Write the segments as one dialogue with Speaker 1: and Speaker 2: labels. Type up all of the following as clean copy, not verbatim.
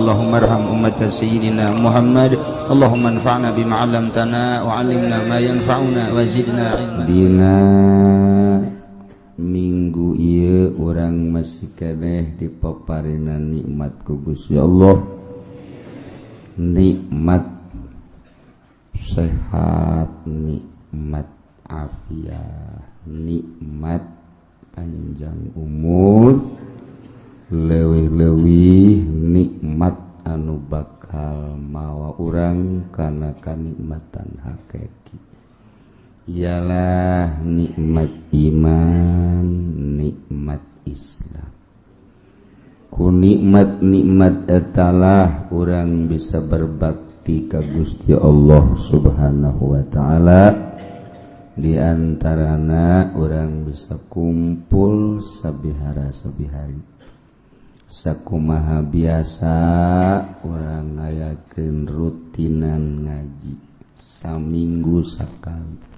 Speaker 1: Allahumma arham ummata sayyidina Muhammad. Allahumma anfa'na bima 'allamtana wa 'allimna ma yanfa'una wa zidna ilma.
Speaker 2: Dina minggu ieu urang masih keneh dipaparinan nikmat ku Gusti Allah, nikmat sehat, nikmat afiat, nikmat panjang umur, leuwih-leuwih nikmat anu bakal mawa urang kana kanikmatan hakiki, ialah nikmat iman, nikmat Islam. Ku nikmat-nikmat etalah urang bisa berbakti ka Gusti Allah Subhanahu wa taala. Di antarana urang bisa kumpul sabihara sabihari, sakumaha biasa urang ngayakeun rutinan ngaji saminggu sakali.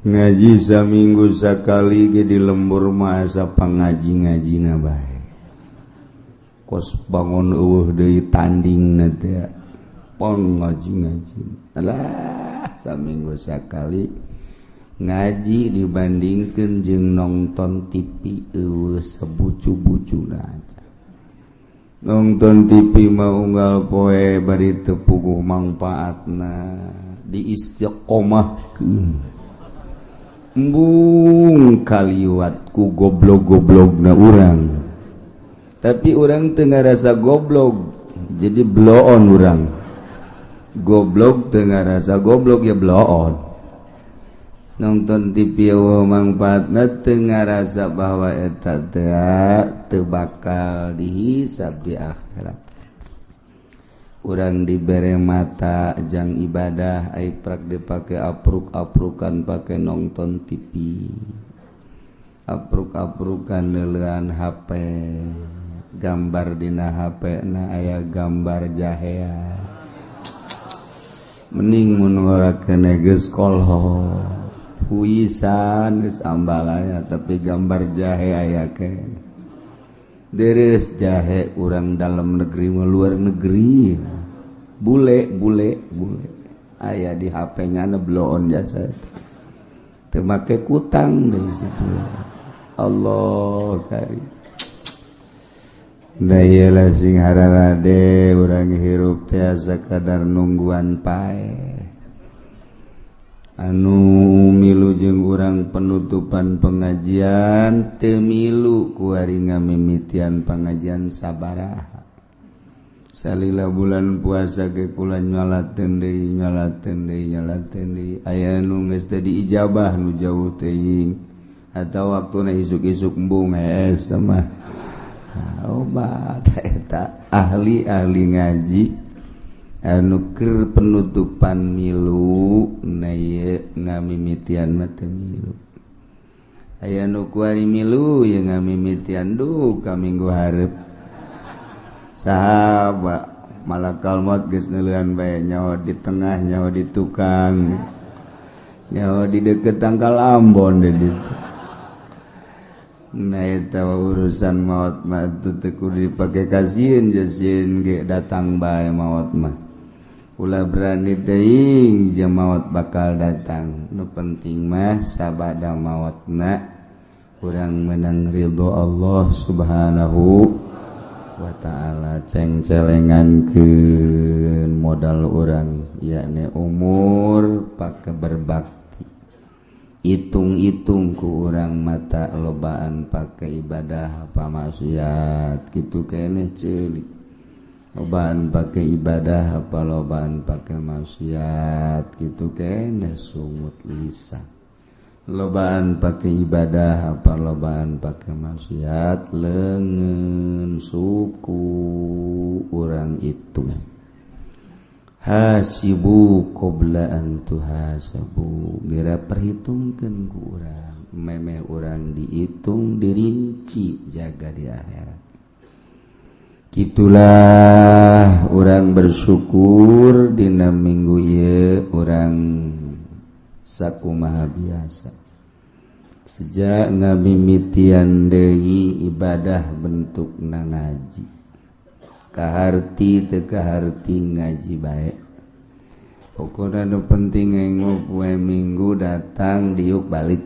Speaker 2: Ngaji saminggu sakali ge di lembur mah asa pangaji-ngajina bae, kos bangun eueuh deui tandingna teh pon ngaji-ngaji. Alah, saminggu sakali ngaji dibandingkeun jeung nonton TV eueuh sabucu-bucuna aja. Nonton TV mah unggal poe bari teu puguh mangpaatna, diistiqomahkeun embung kaliwat ku goblok-goblokna urang, tapi urang teu ngarasa goblok jadi bloon. Urang goblok teu ngarasa goblok ya bloon. Nonton TV eueuh mangpaatna, teu ngarasa bahwa eta teh teu bakal dihisab di akhirat. Urang dibere mata jang ibadah, ai prak dipake apruk-aprukan, pake nonton TV, apruk-aprukan neuleuan HP, gambar dina HP na aya gambar jahea. Mending mun ora kene geus kolot huisan geus ambalaya, tapi gambar jahe aya keneh. Deres jahe urang dalam negeri mah luar negeri, bule bule bule aya di HP-nya na bloon jasa teu make kutang deui situ. Allah karim. Nah, iyalah sing hararade urang hirup teh sakadar nungguan paeh. Anu milu jeung urang penutupan pengajian teu milu kuari ngamimitian pengajian sabaraha. Salila bulan puasa ge kula nyalateun deui, nyalateun deui, nyalateun deui, aya nu geus teu diijabah nu jauh teuing atau waktuna isuk-isuk embung hees mah obat eta. Ahli-ahli ngaji anu keur penutupan milu, na ieu ngamimitian mah teu milu. Aya nu kuari milu ye ngamimitian duh ka minggu hareup. Sahabat malakal maut geus neuleuan bae, nyaho di tengah, nyaho di tukang, nyaho di deket tangkal ambon di ditu. Nah, eta urusan maut mah teu kudu dipake kasieun, jasieun ge datang bae maut mah. Ulah berani teuing jeung maut bakal datang. Nu penting mah sabada mautna urang menang ridho Allah Subhanahu wa ta'ala. Ceng-celengankeun modal urang yakni umur pake berbakti. Hitung-hitung ku urang mata lobaan pake ibadah apa maksiat kitu keneh ceulik. Lobaan pake ibadah apa lobaan pake maksiat kitu keneh sungut lisan. Lobaan pake ibadah apa lobaan pake maksiat leungeun suku urang itu. Hasibu qabla an tuhasabu, geura perhitungkeun ku urang memeh urang dihitung dirinci jaga di akhirat. Kitulah urang bersyukur dina minggu ieu urang sakumaha biasa. Sejak ngamimitian deui ibadah bentukna ngaji. Kaharti teu kaharti ngaji bae. Pokona nu penting engok poe Minggu datang diuk balik.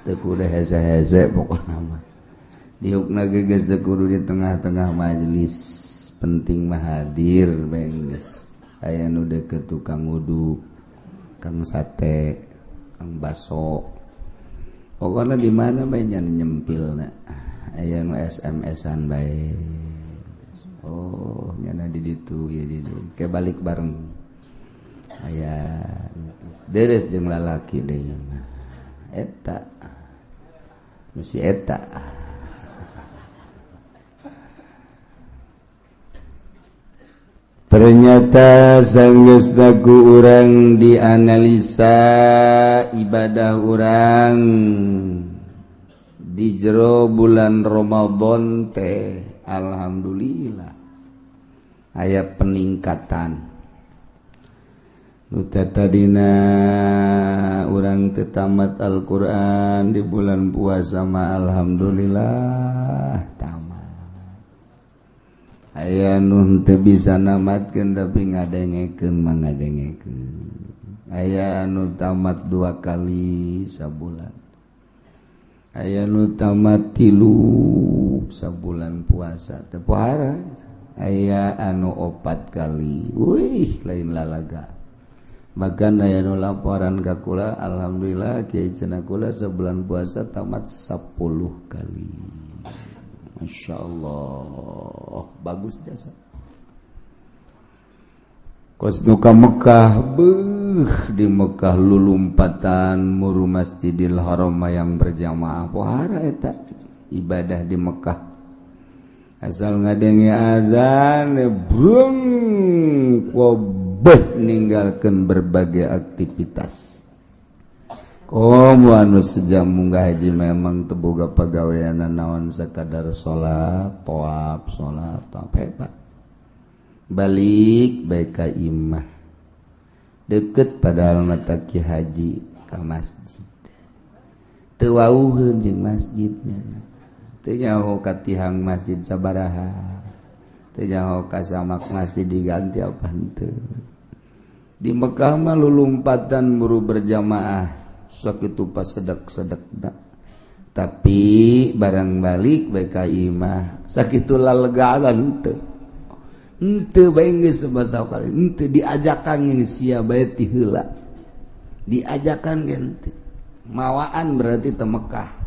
Speaker 2: Teu kudu hese-hese pokona mah. Diukna ge geus teu kudu di tengah-tengah majelis. Penting mah hadir bae geus. Aya nu deket tukang uduk, kang sate, kang baso. Pokona di mana bae nya nyempilna. Aya nu SMS-an bae. Oh, nyana di ditu ieu di dieu. Ke balik bareng. Aya deres jeung lalaki deui mah. Eta. Mesti eta. Ternyata sanggeus ku urang dianalisa ibadah urang di jero bulan Ramadan teh alhamdulillah aya peningkatan. Nu tadina urang teu tamat Al-Qur'an di bulan puasa mah alhamdulillah tamat. Aya nu teu bisa namatkeun tapi ngadengekeun mah ngadengekeun. Aya anu tamat 2 kali sabulan. Aya nu tamat 3 sabulan puasa teu pohara. Aya anu 4 kali. Wih, lain lalaga. Bahkan aya nu laporan ka kula, alhamdulillah kiai cenah kula sebulan puasa tamat 10 kali. Masya Allah, bagus jasa. Kos nu ka Mekah, beuh di Mekah lulumpatan muru Masjidil Haram yang berjamaah pohara eta ibadah di Mekah. Asal ngadenge azan brung kobeh ninggalkeun berbagai aktivitas. Komo anu sejam munggah haji memang teu boga pagawean naon sakadar salat, tawaf, salat, tawaf hebat. Balik bae ka imah. Deket padahal mata ki haji ka masjid. Teu wauheun jeung masjidnya. Teu nyaho ka tihang masjid sabaraha. Teu nyaho ka samak masjid diganti apa henteu. Di Mekah mah lulumpatan buru berjamaah. Sakitu pas sedek-sedekna. Tapi barang balik bae ka imah sakitu lalegaan henteu. Henteu bae geus sabaraha kali henteu diajakan geus sia bae ti heula. Diajakan ge henteu. Mawaan berarti teu Mekah.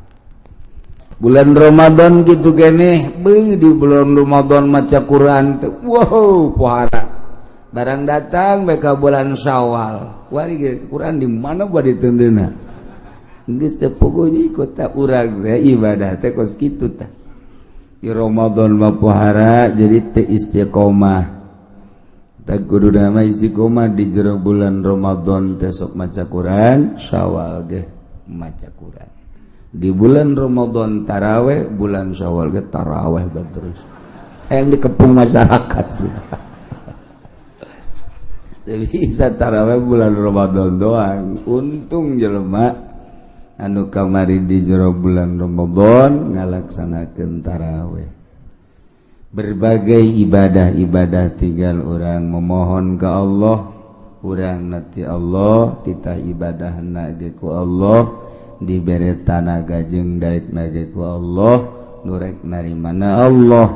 Speaker 2: Bulan Ramadan kitu keneh, beuh di bulan Ramadan maca Quran teh. Wow, pohara. Barang datang bae ka bulan Syawal. Wari ge Quran di mana bade teundeuna. Geus teu pogo ikut ta urang teh ibadah teh kos kitu tah. Di Ramadan mah pohara jadi teu istiqomah. Tah kuduna mah istiqomah di jero bulan Ramadan teh sok maca Quran, Syawal ge maca Quran. Di bulan Ramadan taraweh, bulan Syawal ge taraweh bae terus. Hayang dikepung masyarakat sih. Bisa taraweh bulan Ramadan doang. Untung jelema anu kamari di jero bulan Ramadan ngalaksanakeun taraweh. Berbagai ibadah-ibadah tinggal orang memohon ke Allah, urang nanti Allah titah ibadahna ge ku Allah, dibere tanaga jeung daekna ge ku Allah, nu rek narimana Allah,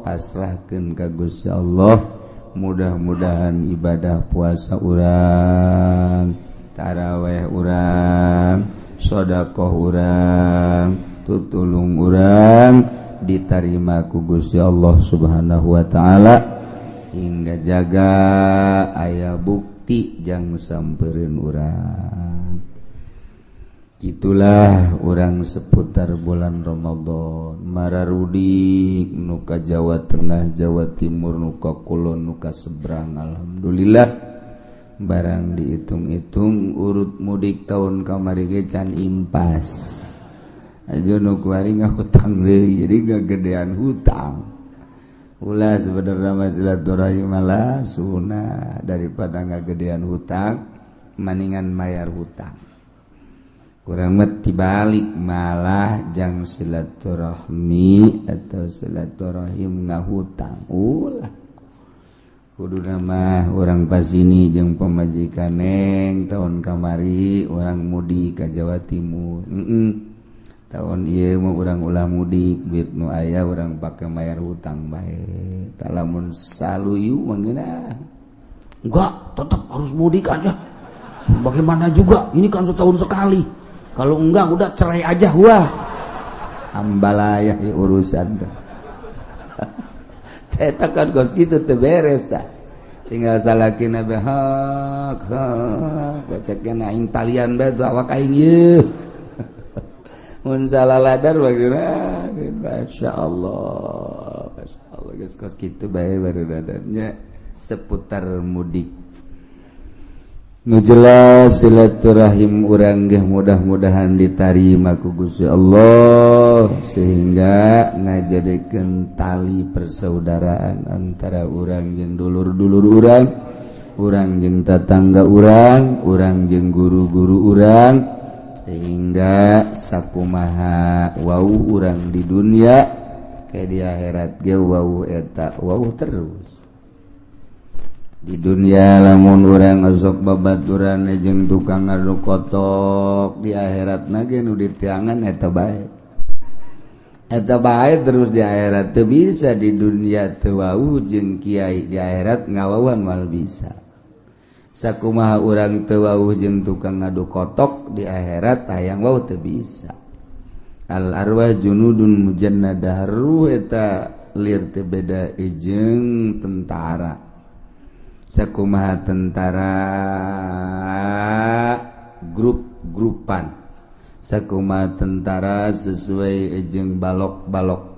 Speaker 2: pasrahkeun ka Gusti Allah. Mudah-mudahan ibadah puasa urang, taraweh urang, sedekah urang, tutulung urang diterima ku Gusti Allah Subhanahu wa taala hingga jaga aya bukti jang sampereun urang. Itulah orang seputar bulan Ramadan. Mararudik nu ka Jawa Tengah, Jawa Timur, nu ka Kulon, nu ka seberang. Alhamdulillah barang dihitung-hitung urut mudik tahun kamari ge can impas. Aja nu kuari ngahutang deui, jadi ngagedean hutang. Ulah sebenarnya mah silaturahim malah sunah daripada ngagedean hutang, maningan mayar hutang. Kurang mah tibalik malah jang silaturahmi atau silaturahim ngahutang ulah. Kudu nama orang pasini jeung pamajikan neng tahun kamari orang mudik ka Jawa Timur. Tahun ieu mah urang ulah mudik duit nu aya urang pake mayar hutang bae. Tah lamun saluyu mah ngeunah.
Speaker 3: Enggak, tetap harus mudik aja. Bagaimana juga, ini kan setahun sekali. Kalau enggak udah cerai aja wah.
Speaker 2: Ambalaya ya urusan tuh. Eta kan kos kitu teu beres tah. Tinggal salakina be hak hak bacakna aing talian bae tuh awak aing ieu. Mun salah ladar bagaimana? Masyaallah. Masyaallah geus kos kitu bae barudadannya seputar mudik. Nu jelas silaturahim urang ge mudah-mudahan ditarima ku Gusti Allah sehingga ngajadikeun tali persaudaraan antara urang jeung dulur-dulur urang, urang jeung tatangga urang, urang jeung guru-guru urang, sehingga sakumaha wau urang di dunia kayak di akhirat ge wau eta wau terus. Di dunia lamun urang osok babaturan jeung tukang ngadu kotok, di akhirat na ge nu ditiangan eta bae. Eta bae terus di akhirat teu bisa, di dunia teu wau jeung kiai, di akhirat ngawauan moal bisa. Sakumaha urang teu wau jeung tukang ngadu kotok, di akhirat hayang wau teu bisa. Al arwah junudun mujannadah, ruh eta lir teu beda jeung tentara. Sakumaha tentara grup-grupan, sakumaha tentara sesuai jeung balok-balok,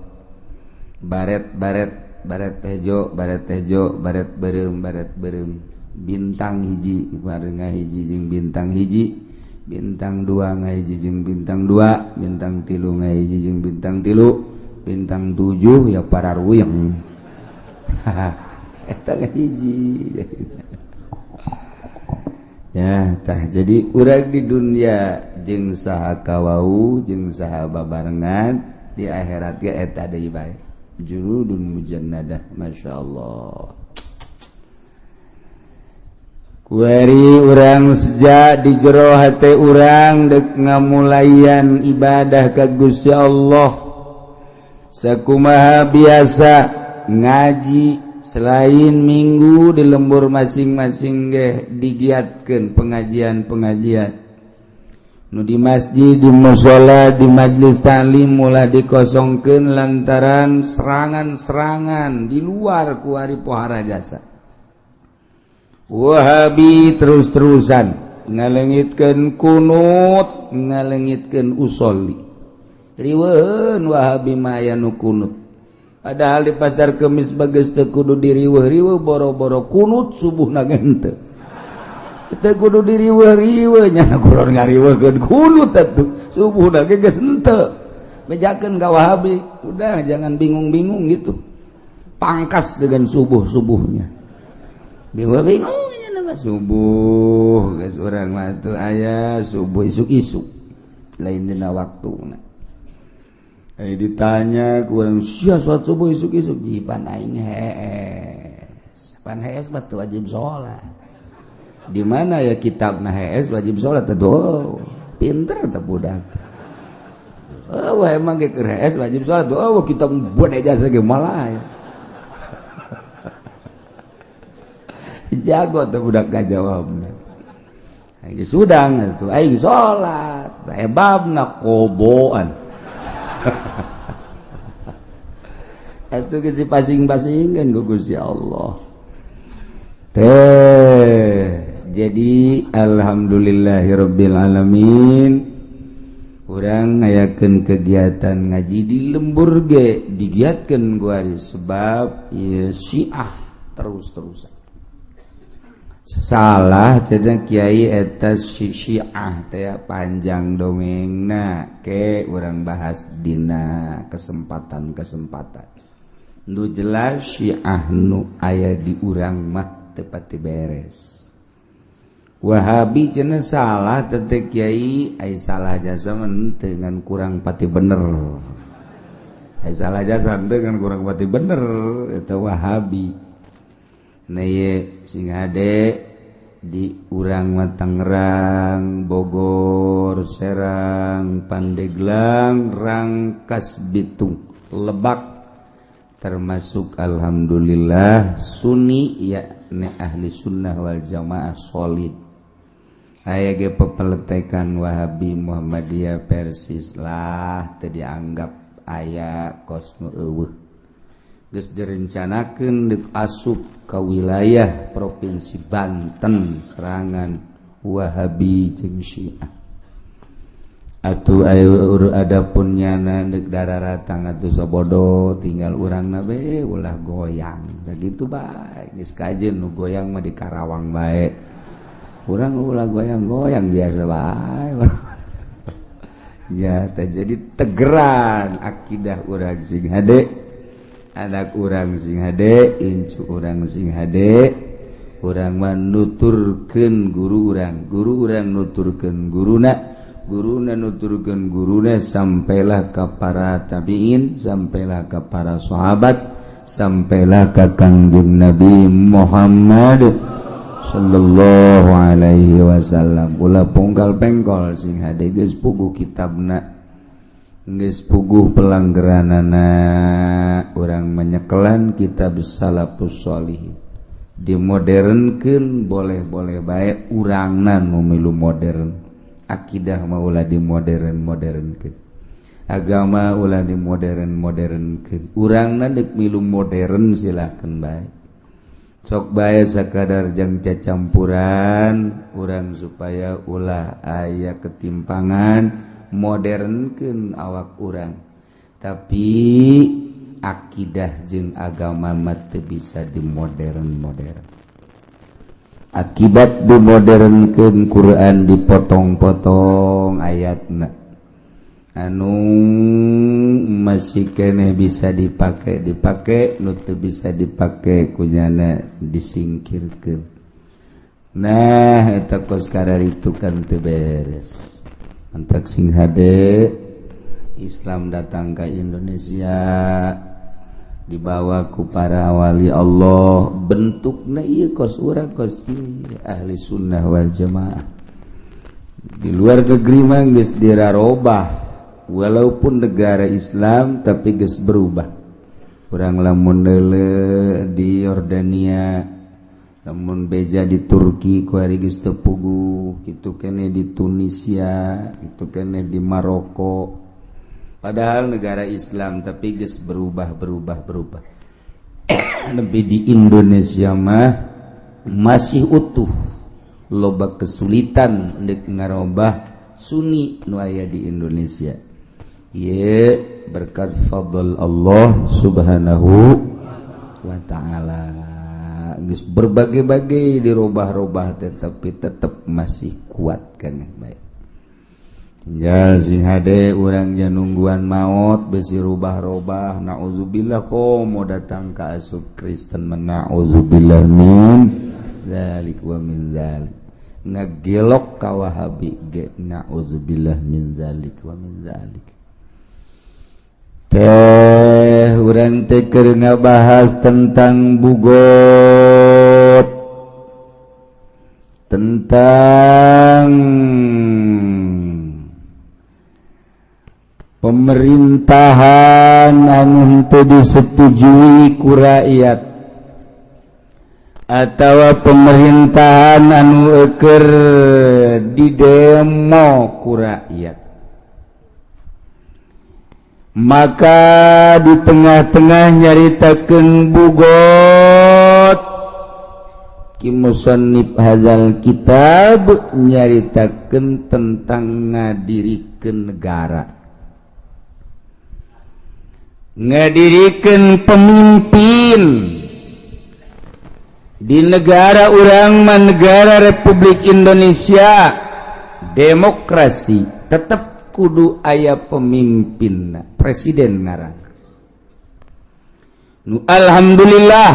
Speaker 2: baret-baret, baret hejo, baret hejo, baret beureum, baret beureum, bintang hiji bareng hiji jeung bintang hiji, bintang dua ngahiji jeung bintang dua, bintang tilu ngahiji jeung bintang tilu, bintang tujuh ya para ruyeng. Eta hiji ya tah. Jadi urang di dunia jeung saha kawau jeung saha babarengan, di akhirat ge eta deui bae jurudun mujannadah. Masyaallah. Kuari urang sejak di jero hate urang dek ngamulayan ibadah ka Gusti Allah. Sakumaha biasa ngaji selain minggu di lembur masing-masing ge digiatkeun pengajian-pengajian nu di masjid, di mushola, di majlis taklim mulai dikosongkeun lantaran serangan-serangan di luar kuari pohara jasa Wahabi terus-terusan ngalengitkeun kunut, ngalengitkeun usolli. Riweuheun Wahabi mah aya nu kunut. Padahal di pasar Kemis bagus teu kudu diriweuh-riweuh, boro-boro kunut subuh na ge henteu. Teu kudu diriweuh-riweuh nya kurang ngariweuhkeun kunut atuh. Subuh na ge geus henteu. Bejakeun ka Wahabi, udah jangan bingung-bingung gitu. Pangkas dengan subuh-subuhnya. Bingung-bingung nya nama subuh geus urang mah tuh aya subuh isuk-isuk. Lain dina waktuna. Ditanya kurang sia salat subuh isuk-isuk jipan aing hees. Pan hees mah teu wajib salat. Di mana ya kitabna hees wajib salat tuh? Pinter teh budak. Oh, emang ge keur hees wajib salat. Oh, kitab buat ijazah ge malah. Jago teh budak gajawabna. Aing sudang atuh aing salat. Babna qodoan. Itu geus dipasing-pasingkeun ku Gusti Allah. Teh, jadi alhamdulillahirabbil alamin. Urang ngayakeun kegiatan ngaji di lembur ge digiatkeun guari sebab ieu Syiah terus-terusan. Salah cenah kiai eta Syiah teh panjang dongengna ke urang bahas dina kesempatan-kesempatan. Nu jelas Syiah nu aya di urang mah teu pati beres. Wahabi cenah salah tete kiai, ai salah jasa dengan kurang pati bener. Ai salah jasa dengan kurang pati bener eta Wahabi. Nah ye sing hade di urang mah Tangerang, Bogor, Serang, Pandeglang, Rangkas Bitung, Lebak termasuk alhamdulillah Sunni yakni ahli sunnah wal jamaah solid. Aya ge pepeletekan Wahabi Muhammadiyah Persis lah teu dianggap aya kos nu eueuh. Geus direncanakeun deuk asup ka wilayah Provinsi Banten serangan Wahabi jeung Syiah. Atuh ayo adapun nyana deuk dararatang atuh sabodo tinggal urangna be ulah goyang. Sakitu bae geus kajeun nu goyang mah di Karawang bae. Urang ulah goyang-goyang biasa bae. Ya teh jadi tegeran akidah urang sing hade, anak urang sing hade, incu urang sing hade, urang mah nuturkeun guru urang, guru urang nuturkeun guruna, guruna nuturkeun guruna sampailah ka para tabiin, sampailah ka para sahabat, sampailah ka Kangjeng Nabi Muhammad sallallahu alaihi wasallam. Ulah ponggal pengkol sing hade geus puguh kitabna, geus puguh pelanggeranana. Urang menyekelan kitab salafus sholihin dimodernkeun boleh-boleh bae urangna nu milu modern. Akidah mah ulah dimodern-modernkeun, agama ulah dimodern-modernkeun, urangna deuk milu modern silakeun bae. Sok bae sakadar jang cacampuran urang supaya ulah aya ketimpangan, modernkeun awak urang. Tapi akidah jeung agama mah teu bisa dimodern-modern. Akibat dimodernkeun Quran dipotong-potong ayatna anu masih keneh bisa dipake dipake, nu teu bisa dipake kunyana disingkirkeun. Nah eta kos kararitu kan teu beres. Mantak sing hade Islam datang ke Indonesia dibawa ku para wali Allah, bentukna ieu kos urang kos ieu ahli sunnah wal jamaah. Di luar negeri mah geus dirarobah, walaupun negara Islam tapi geus berubah. Urang lamun deuleu di Yordania, lamun beja di Turki ku ari geus teu puguh, kitu keneh di Tunisia, kitu keneh di Maroko. Padahal negara Islam tapi geus berubah berubah berubah. Lebih di Indonesia mah masih utuh, loba kesulitan deuk ngarobah Sunni nu aya di Indonesia. Ye berkat fadl Allah Subhanahu wa ta'ala geus berbagai-bagai dirobah-robah tetapi tetap masih kuat kan baik. Tinggal sing hade urang nungguan maot besi rubah-robah, na'udzubillah komo datang ka asup Kristen, na'udzubillah min dzalik wa min dzalik. Ngagelok ka Wahabi ge na'udzubillah min dzalik wa min dzalik. Teh urang teh keur ngabahas tentang bugot, tentang pemerintahan anu henteu disetujui ku rakyat atawa pemerintahan anu eukeur didemo ku rakyat. Maka di tengah-tengah nyaritakeun bugot, ki musannif hadzal kitab nyaritakeun tentang ngadirikeun negara, ngadirikeun pemimpin di negara urang mah negara Republik Indonesia demokrasi, tetap kudu aya pemimpin, presiden ngaran. Nu alhamdulillah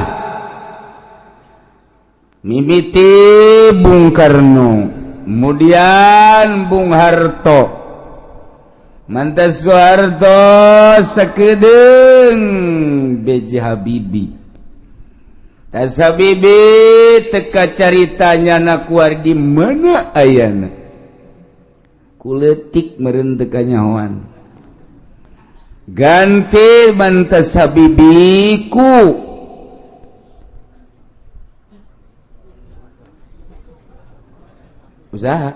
Speaker 2: Mimiti Bung Karno, kemudian Bung Harto, mantas Soeharto sakedeung B.J. Habibie. Tas Habibie teka caritanya na kuar di mana ayana. Kuletik meureun teu kanyahoan. Ganti mantas Habibie ku usaha.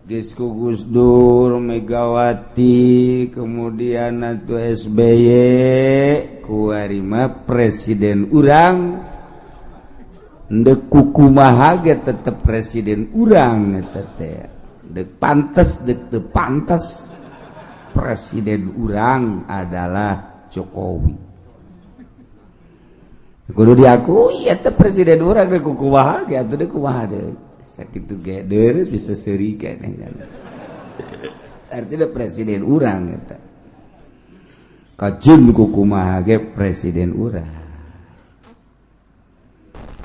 Speaker 2: Geus ku Gus Dur, Megawati, kemudian atuh SBY, kuari mah presiden urang. Ndek kukumaha ge tetep presiden urang eta teh. Dek pantes, dek teu pantes, presiden urang adalah Jokowi. Kudu diakui eta presiden urang dek kukumaha ge atuh dek kumaha deui. Sakitu ge deres bisa seuri keneh nya. Artinya presiden urang eta. Kajin kukumaha ge presiden urang.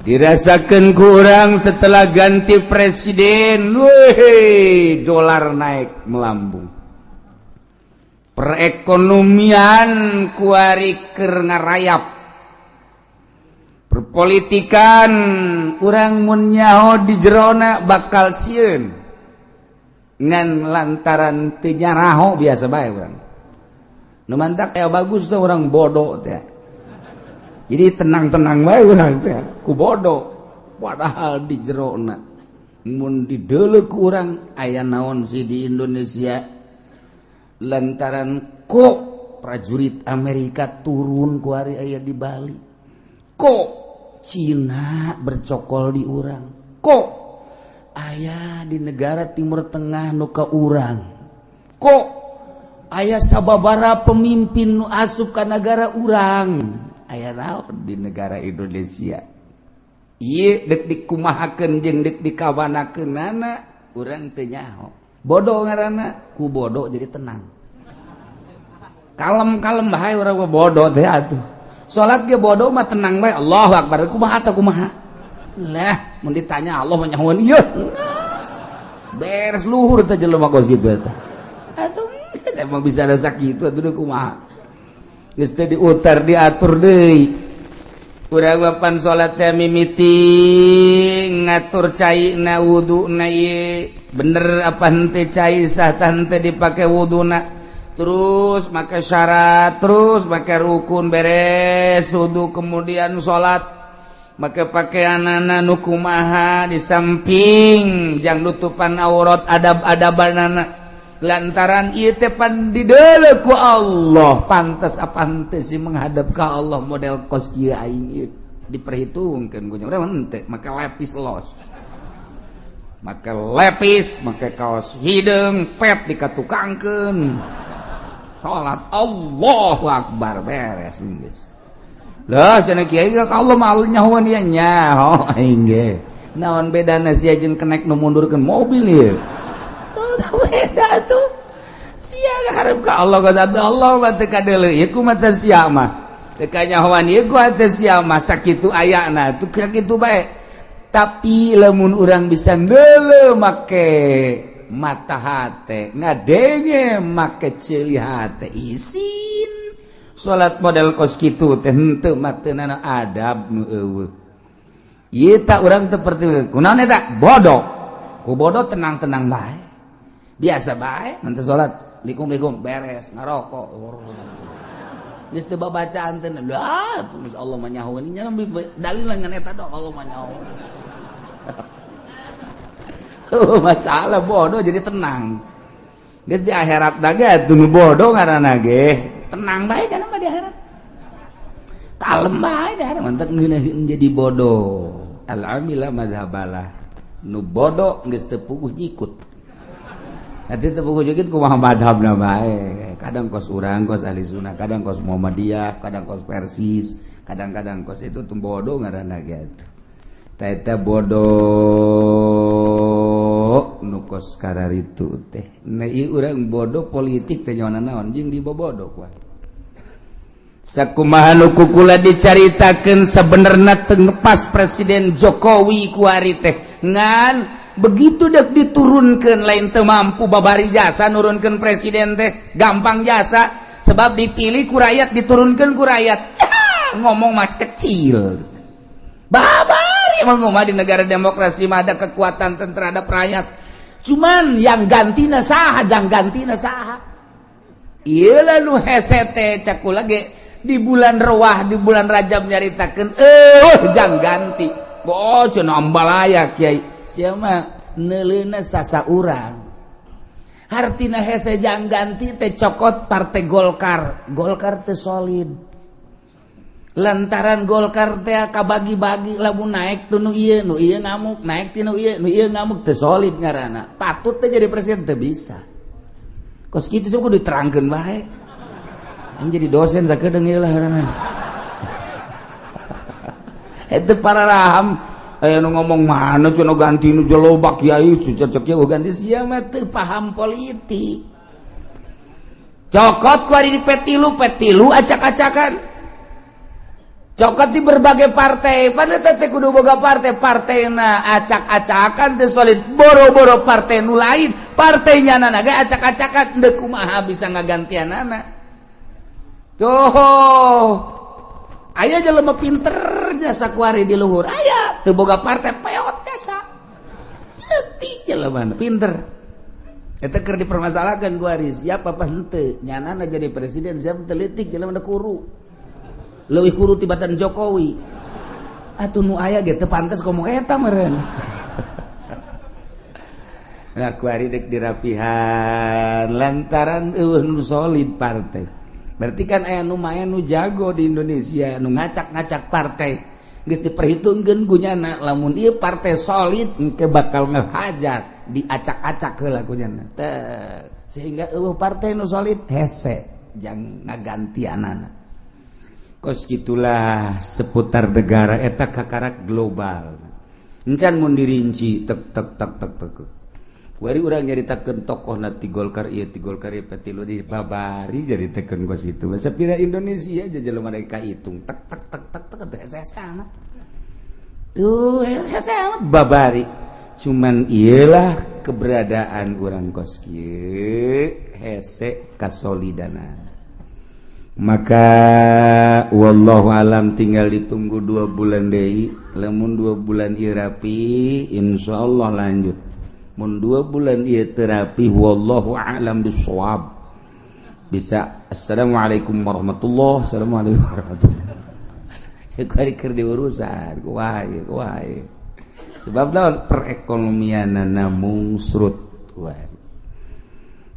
Speaker 2: Dirasakeun ku urang setelah ganti presiden, weh, dolar naik melambung. Perekonomian kuari keur ngarayap. Perpolitikan urang mun nyaho di jerona bakal sieun. Ngan lantaran teu nyaraho biasa bae urang. Nu mantak aya bagus teh urang bodoh teh. Jadi tenang-tenang bae urang teh ku bodoh. Padahal di jerona mun dideuleu ku urang aya naon sih di Indonesia lantaran kok prajurit Amerika turun ku ari aya di Bali. Kok Cina bercokol di urang, kok aya di negara Timur Tengah nu ka urang, kok aya sababara pemimpin nu asup ka negara urang, aya naon di negara Indonesia. Ieu dek dikumahakeun jeung dek dikawanakeunana urang teu nyaho. Bodoh ngaranna, ku bodoh jadi tenang. Kalem-kalem bae urang mah bodoh teh atuh. Salat ge bodoh mah tenang bae, Allahu Akbar, kumaha teh kumaha. Lah, mun ditanya Allah mah nyahoan ieu. Beres luhur teh jelema kos kitu eta. Atuh emang bisa ada sakitu atuh kumaha. Geus teh diutar diatur deui. Urang mah pan salat teh mimiti ngatur caina wuduna ieu. Bener apa henteu cai sah tah henteu dipake wuduna. Terus make syarat, terus make rukun beres wudu kemudian salat make pakaianana nu kumaha di samping jang nutupan aurat adab-adabanana lantaran ieu teh pan dideuleu ku Allah pantes apa henteu sih menghadap ka Allah model kos kieu aing ieu diperhitungkeun ku nya urang henteu make lepis los make lepis make kaos hideung pet dikatukangkeun salat Allahu Akbar beres geus. Lah cenah kiai ka Allah mah nyahoan ieu nyaho aing ge. Naon bedana sia jeung kenek nu mundurkeun mobil ieu. Tuh beda tuh. Sia hareup ka Allah ka Allah mah teu kadeuleu ieu kumaha teh sia mah. Teu kanyahoan ieu ku teh sia mah sakitu ayana tuh sakitu bae. Tapi lamun urang bisa ndeuleu make mata hate ngadenge make ceuli hate isin salat model kos kitu teh henteu mateunana adab nu eueuh ieu tak urang teu perti kunaon eta bodoh ku bodoh tenang-tenang bae biasa bae nanti salat likum-likum beres ngarokok geus teu babacaan teh lah geus Allah mah nyahoeun nya dalil ngan eta dong Allah mah nyahoeun. Masalah bodoh jadi tenang. Geus di akhirat da ge atuh nu bodoh ngaranna ge. Tenang bae kana mah di akhirat. Kalem bae di akhirat mantak ngeunaheun jadi bodoh. Al amila madhabalah. Nu bodoh geus teu puguh nyikut. Nanti teu puguh nyikut kumaha madhabna bae. Kadang kos urang kos ahli sunnah, kadang kos Muhammadiyah, kadang kos Persis, kadang-kadang kos itu tuh bodoh ngaranna ge atuh. Eta bodoh nu kos kararitu teh. Nah ieu urang bodoh politik teh nyaona naon jeung dibobodoh kuah. Sakumaha nu ku kula dicaritakeun sebenarnya teu pas Presiden Jokowi kuari teh, ngan begitu dek diturunkan lain teu mampu, babari jasa nurunkan presiden teh gampang jasa, sebab dipilih ku rakyat, diturunkan ku rakyat. Ngomong mah kecil, babari emang mah di negara demokrasi mah ada kekuatan terhadap rakyat. Cuman yang gantina saha, jang gantina saha? Iyalah nu hese teh, cek kula ge di bulan Rewah, di bulan Rajab nyaritakeun jang ganti. Oh, cenah ambalaya kiai siapa neuleuna sasa urang. Hartina hese jang ganti teh, cokot partai Golkar. Golkar teh solid lantaran Golkar teh kabagi-bagi, lamun naik tuh nu ieu, nu ieu ngamuk, naik ti nu ieu, nu ieu ngamuk. Teu solid ngaranna. Patut teh jadi presiden teu bisa. Kos kitu sok kudu diterangkeun bae. Yang jadi dosen sakedeung ieu lah ngaranna. Itu para raham aya nu ngomong mana cenah ganti nu loba kiai cocok ya ganti, sia mah teu paham politik. Cokot ku ari di P3, P3 acak-acakan. Cokot di berbagai partai, pada teh kudu boga partai, partaina acak-acakan, teu solid. Boro-boro partai nu lain, partainya nana ge acak-acakan, deuk kumaha bisa ngagantianana? Tuh aya jelema pinter jasa kuari di luhur, aya teu boga partai, peot jasa leutik jelema pinter. Eta keur dipermasalahkan kuari siapa apa henteu nyanana jadi presiden, siapa teu jelema kuru, leuwih kuru tibatan Jokowi. Atuh nu aya ge teu pantes ngomong eta meureun. Nah, kuari dek dirapihan lantaran eueuh nu solid partai. Berarti kan aya nu main, nu jago di Indonesia nu ngacak-ngacak partai. Geus diperhitungkeun gunyana, lamun ieu partai solid engke bakal ngehajar, diacak-acak heula kunyana. Teh sehingga eueuh partai nu solid, hese jang ngagantianana. Kos gitulah seputar negara eta kakarak global. Encan mun dirinci tek tek tek tek tek. Wari urang nyaritakeun tokoh na ti Golkar ieu, ti Golkar ieu, P3 di babari nyaritakeun kos itu. Masa pira Indonesia aja jelema mereka hitung tek tek tek tek tek teh hese amat. Tuh hese amat babari. Cuman iyalah keberadaan urang kos kieu hese kasolidana. Maka wallahu alam, tinggal ditunggu 2 bulan deui. Lamun 2 bulan ieu rapi, insyaallah lanjut. Mun 2 bulan ieu teu rapi, wallahu a'lam bissawab, bisa assalamualaikum warahmatullahi, assalamualaikum warahmatullahi. Kuari keur diurusan kumaha kumaha, sebab naon, perekonomianana mungsrut.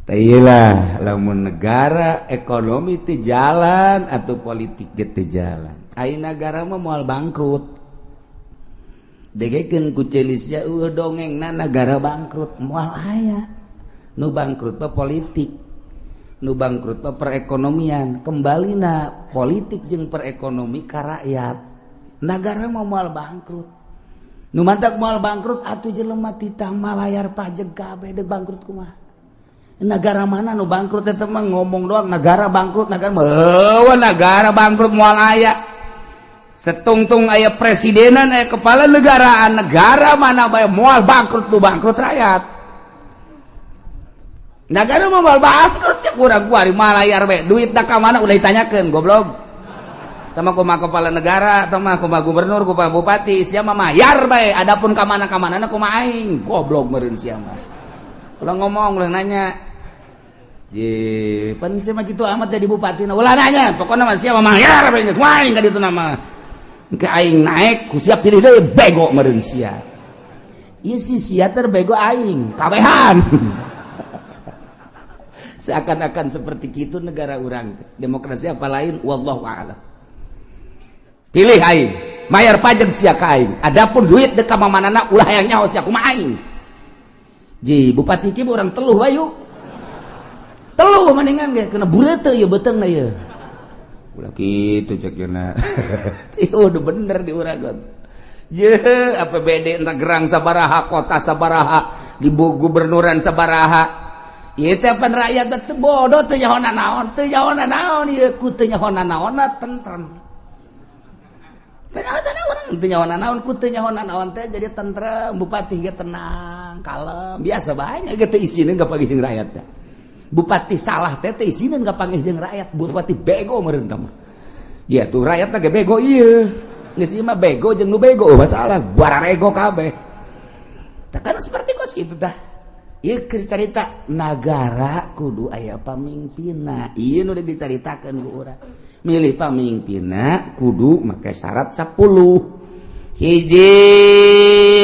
Speaker 2: Lah, lamun negara ekonomi teu jalan atau politik ge teu jalan, ai negara mah moal bangkrut. Degekeun ku Celisia dongeng na negara bangkrut, moal aya. Nu bangkrut mah politik, nu bangkrut mah perekonomian. Kembali na politik jeung perekonomi ka rakyat, negara mah moal bangkrut. Nu mantak moal bangkrut atuh jelema titah malayar pajak kabeh, deuk bangkrut kumaha? Negara mana nu bangkrut? Eta mah ngomong doang negara bangkrut, negara mah, negara bangkrut moal aya. Setungtung aya presidenan, aya kepala negaraan, negara mana bae moal bangkrut. Nu bangkrut rakyat. Negara mah moal bangkrut ya. Kurang kuari malayar bae, duit ka mana ulah ditanyakeun, goblok. Tama kumaha kepala negara, tama kumaha gubernur, kumaha bupati, siapa mayar bae. Adapun ka mana ka mana kumaha aing, goblok meureun sia mah. Ulah ngomong, ulah nanya. Je, pan sia mah kitu amat jadi bupati, ulah nanya. Pokokna mah sia mah mayar bae, kumaha aing ka ditu nama. Engke aing naik, ku siap pilih deui, bego meureun sia. Ieu si sia terbego aing, kabehan. Seakan-akan seperti itu negara urang. Demokrasi apa lain, wallahu a'lam. Pilih aing, mayar pajak sia ka aing. Adapun duit dek ka mamanana ulah hayang nyaho sia kumaha aing. Ji, bupati ki urang teluh bayu. Teluh mendingan ge kena bureute ieu beuteungna ieu. Ulah kitu cek yeuna. Ieu udah bener di urang. Je, APBD entah gerang sabaraha, kota sabaraha, di gubernuran sabaraha.
Speaker 3: Ieu teh pan rakyat teh bodoh teu nyaho naon, teu nyaho naon ieu ku teu nyaho naonna tentrem. Teu nyaho naon, teu nyaho naon ku teu nyaho naon teh jadi tentrem, bupati ge tenang, kalem, biasa bae nya ge teu isineun ka panggih jeung rakyat teh. Bupati salah teh teu isineun ka panggih jeung rakyat, bupati bego meureun tah mah. Ya tuh rakyat teh ge bego ieu. Geus ieu mah bego jeung nu bego masalah bararego kabeh. Tah kan seperti kos kitu tah. Ieu keur carita nagara kudu aya pamimpinna. Ieu nu dicaritakeun ku urang. Milih pamimpinna kudu make syarat 10. Hiji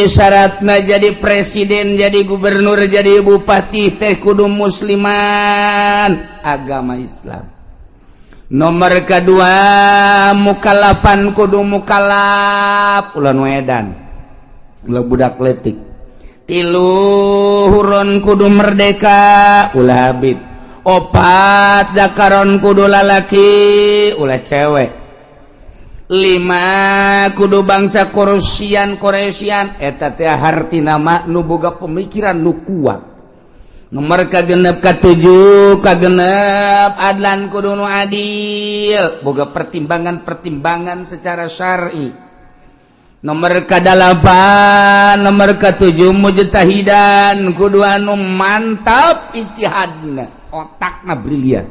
Speaker 3: syaratna jadi presiden, jadi gubernur, jadi bupati teh kudu musliman, agama Islam. Nomor kedua mukallafan kudu mukallaf, ulah nu edan, ulah budak letik. Tilu hurron kudu merdeka, ulah habib. Opat zakaron kudu lalaki, ulah cewek. Lima kudu bangsa Quraisyan, Quraisyan eta teh hartina mah nu boga pemikiran nu kuat. Nomor kagenep katujuh kagenep adlan kudu nu adil, boga pertimbangan-pertimbangan secara syar'i. Nomor kadalapan, nomor katujuh mujtahidan kudu anu mantap ijtihadna, otakna brilian.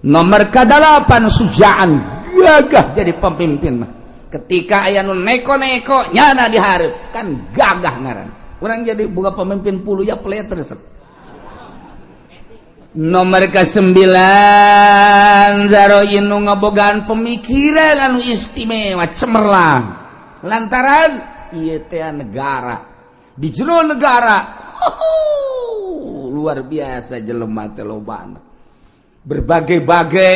Speaker 3: Nomor kadalapan sujaan, gagah jadi pemimpin mah. Ketika aya nu neko-neko nyana dihareup kan gagah ngaran. Urang jadi boga pemimpin puluh ya pelet resep. Nomor ke-9 zaroin nu ngabogaan pemikiran anu istimewa cemerlang. Lantaran ieu teh negara di jero negara luar biasa jelema teh lobana, berbagai-bagai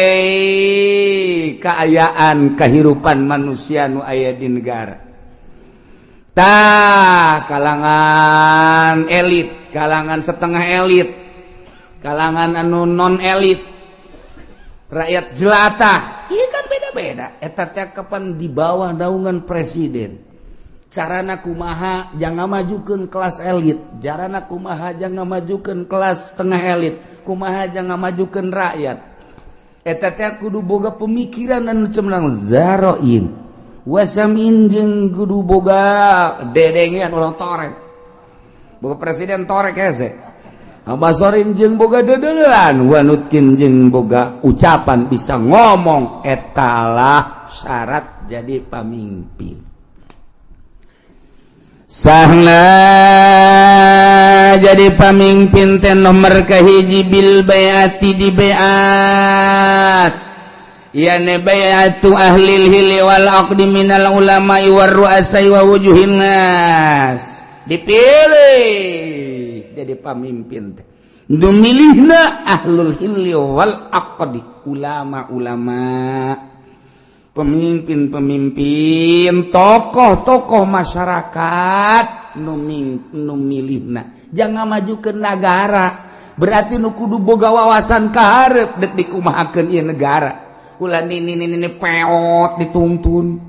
Speaker 3: keayaan kehidupan manusia nu aya di negara. Tah kalangan elit, kalangan setengah elit, kalangan anu non elit, rakyat jelata, iya kan beda-beda. Eta teh kapan di bawah naungan presiden. Carana kumaha jangan majukeun kelas elit, carana kumaha jangan majukeun kelas setengah elit, kumaha jangan majukeun rakyat. Eta teh kudu boga pemikiran anu cemerlang zaroin. Wasamin jeung kudu boga dedengean ulah torek. Boga presiden torek hese. Basorin jeung boga dedeulean, wanutkin jeung boga ucapan bisa ngomong, etalah syarat jadi pamimpin. Sahna jadi pamimpin teh nomor kahiji bil baiati di baiat, yani baiatu ahlil hili wal aqdi minal ulama'i war ru'asai wa wujuhin nas. Dipilih jadi pamimpin teh nu milihna ahlul hilli wal aqdi, ulama-ulama, pemimpin-pemimpin, tokoh-tokoh masyarakat nu milihna. Jangan maju ke negara berarti nu kudu boga wawasan kaharep dek dikumahakeun ieu negara. Ulah nini peot dituntun,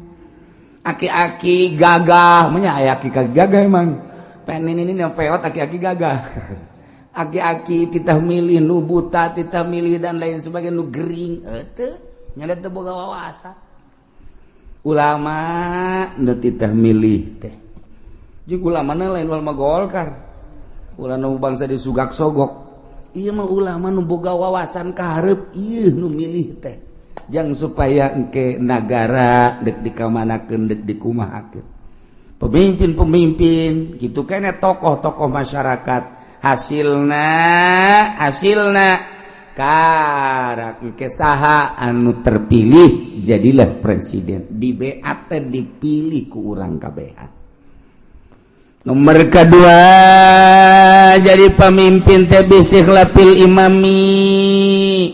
Speaker 3: aki-aki gagah, menya aya aki gagah emang. Pengen ini peot aki-aki gagah. Aki-aki titah milih nu buta, titah milih dan lain sebagainya nu gering teu nya teu boga wawasan. Ulama nu titah milih teh. Jeung ulama na lain ulama Golkar. Ulama nu bangsa disugak sogok. Ieu mah ulama nu boga wawasan kaharep ieu nu milih teh. Jang supaya engke nagara dek dikamanakeun dek dikumahakeun. Pemimpin-pemimpin gitu kene tokoh-tokoh masyarakat hasilna karak engke saha anu terpilih jadilah presiden. Di BAT dipilih ku urang kabehan. Nomor kedua jadi pemimpin teh bistikhlafil imami,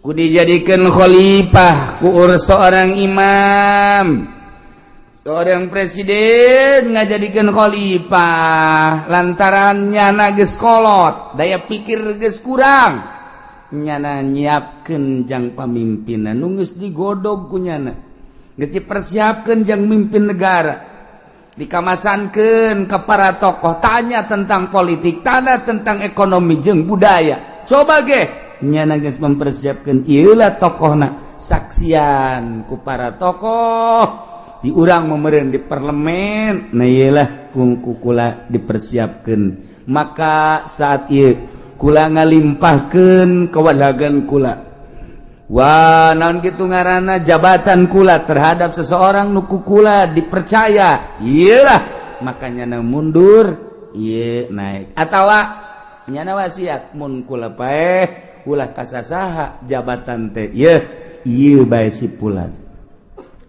Speaker 3: ku dijadikan khalifah ku seorang imam. Seorang presiden ngajadikeun khalifah lantaran nyana geus kolot, daya pikir geus kurang, nyana nyiapkeun jang pamimpinan nu geus digodog ku nyana, geus dipersiapkeun jang mimpin negara.
Speaker 2: Dikamasankeun ke para tokoh, tanya tentang politik, tanya tentang ekonomi jeung budaya. Coba ge nyana geus mempersiapkan ieu lah tokohna, saksian ku para tokoh di urang memeureun di parlemen. Nah, ieu lah ku kula dipersiapkeun. Maka saat ieu kula ngalimpahkeun kewalagan kula. Wah, naon gitu ngaranna, jabatan kula terhadap seseorang nu ku kula dipercaya. Iyalah, makanya na mundur, iya naik. Atawa nyana wasiat mun kula paeh ulah kasasaha jabatan teh. Ieu ieu bae si pulan.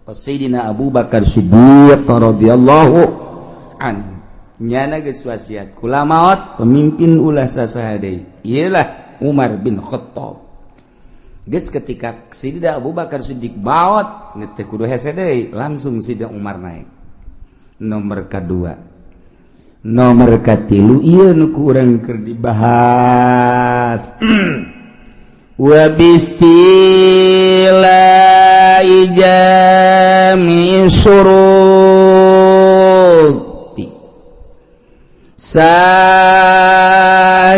Speaker 2: Sayyidina Abu Bakar Siddiq radhiyallahu an. Nyana geus wasiat kula maot pemimpin ulah sasaha deui. Iyalah Umar bin Khattab. Geus ketika Sidina Abu Bakar Siddiq maot geus teu kudu hese deui, langsung Sidina Umar naik. Nomor kedua. Nomor katilu ieu nu ku urang keur dibahas. Wa bistila jami syuruti sah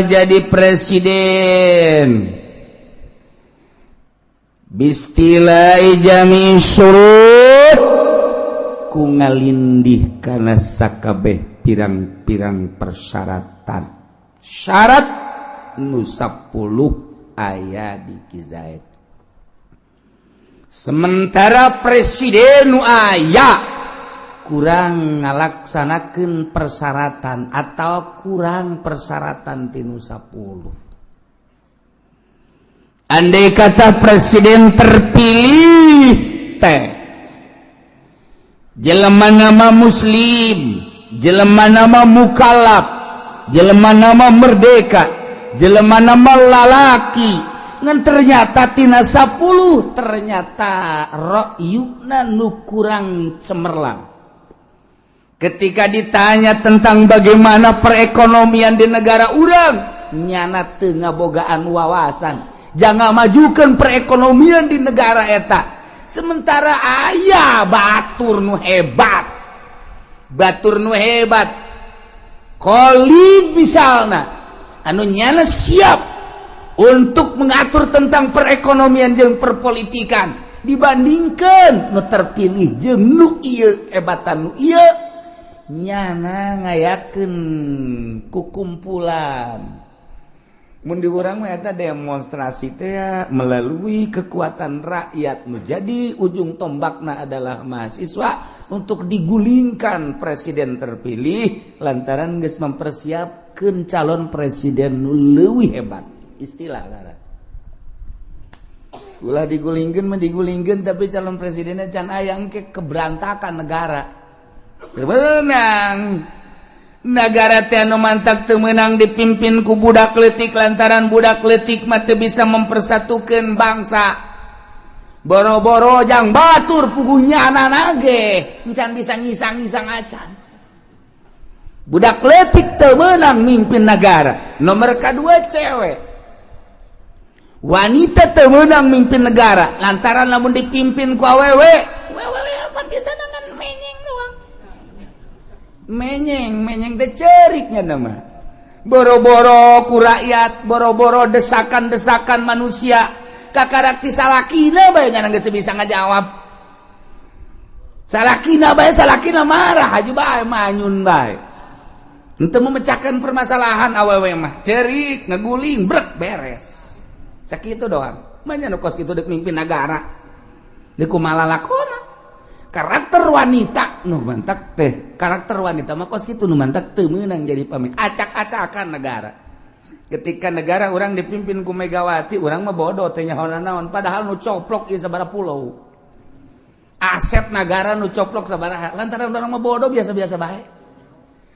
Speaker 2: jadi presiden bistila jami syurut ku ngalindih kana sakabeh pirang-pirang persyaratan, syarat nu 10 aya di Kizaid. Sementara presiden nu aya kurang ngalaksanakeun persyaratan atau kurang persyaratan tinu 10. Andai kata presiden terpilih teh jelema nama muslim, jelema nama mukallaf, jelema nama merdeka, jelema nama lalaki, ngan ternyata tina 10 ternyata ra'yuna nu kurang cemerlang. Ketika ditanya tentang bagaimana perekonomian di negara urang, nyana teu ngabogaan wawasan jangan majukan perekonomian di negara eta. Sementara aya batur nu hebat, batur nu hebat Khalid misalna, anu nyana siap untuk mengatur tentang perekonomian jeung perpolitikan, dibandingkan nu terpilih jeung nu ieu hebatan nu ieu, nyana ngayakeun kukumpulan. Mun di urang mah eta demonstrasi teh melalui kekuatan rakyat, menjadi ujung tombakna adalah mahasiswa untuk digulingkan presiden terpilih lantaran geus mempersiapkeun calon presiden nu leuwih hebat. Istilah ngaran ulah digulingkeun mah digulingkeun, tapi calon presidennya can aya, engke keberantakan negara. Menang negara teh anu mantak teu meunang dipimpin ku budak leutik, lantaran budak leutik mah teu bisa mempersatukan bangsa. Boro-boro jang batur, puguhnya anak ge encan bisa ngisang-ngisang acan. Budak leutik teu meunang mimpin negara. Nomor kedua, cewek, wanita teu meunang mimpin negara lantaran lamun dipimpin ku awewe, awewe apa bisa dengan menyeng doang, menyeng menyeng teh ceriknya nama. Boro-boro ku rakyat, boro-boro desakan-desakan manusia, kakarak ti salakina bae nya geus bisa ngajawab. Salakina bae, salakina marah aja bae, manyun bae. Untuk memecahkan permasalahan awewe mah cerik, ngeguling, brek, beres. Sakitu doang. Manya nu kos kitu dek mimpin negara, deuk kumaha lakona? Karakter wanita nu mantak teh, karakter wanita mah kos kitu, nu mantak teu meunang jadi pemimpin, acak-acakan negara. Ketika negara orang dipimpin ku Megawati, urang mah bodoh teh nyaho naon, padahal nu coplok ieu sabaraha pulau, aset negara nu coplok sabaraha. Lantaran urang mah bodoh, biasa-biasa bae,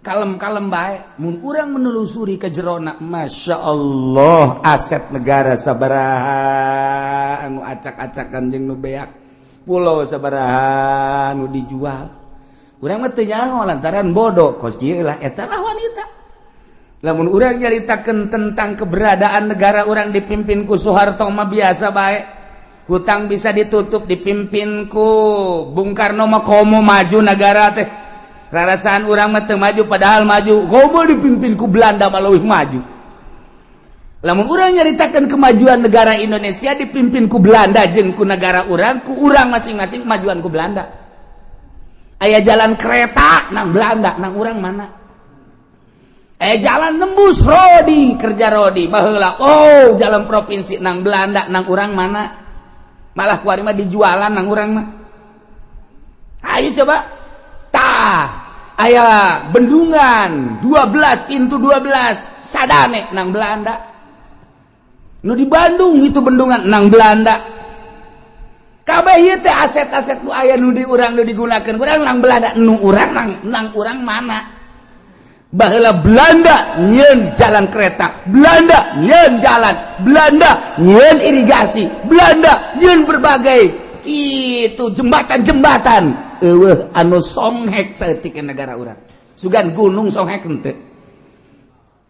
Speaker 2: kalem-kalem bae. Mun urang menelusuri ke jerona, Masya Allah, aset negara sabaraha anu acak-acakan jeung nu beak, pulau sabaraha nu dijual, urang mah teu nyaho lantaran bodoh. Kos kieu lah, eta lah wanita. Lamun urang nyaritakeun tentang keberadaan negara urang dipimpin ku Soeharto mah biasa bae, hutang bisa ditutup. Dipimpin ku Bung Karno mah komo maju negara teh. Rarasaan urang mah teu maju, padahal maju. Komo dipimpin ku Belanda mah leuwih maju. Lamun urang nyaritakeun kemajuan negara Indonesia dipimpin ku Belanda jeung ku negara urang, ku urang masing-masing kemajuan ku Belanda. Aya jalan kereta nang Belanda, nang urang mana? Aya jalan nembus Rodi, kerja Rodi baheula. Oh, jalan provinsi nang Belanda, nang urang mana? Malah kuari mah dijualan nang urang mah. Ayo coba. Tah, aya bendungan 12 pintu 12 sadane nang Belanda. Nu di Bandung itu bendungan nang Belanda. Kabeh ieu teh aset-aset nu aya nu di urang nu digunakeun urang nang Belanda, nu urang nang urang mana? Baheula Belanda nyieun jalan kereta, Belanda nyieun jalan, Belanda nyieun irigasi, Belanda nyieun berbagai itu jembatan-jembatan. Eueuh anu songhek saeutik negara urang. Sugan gunung songhek henteu.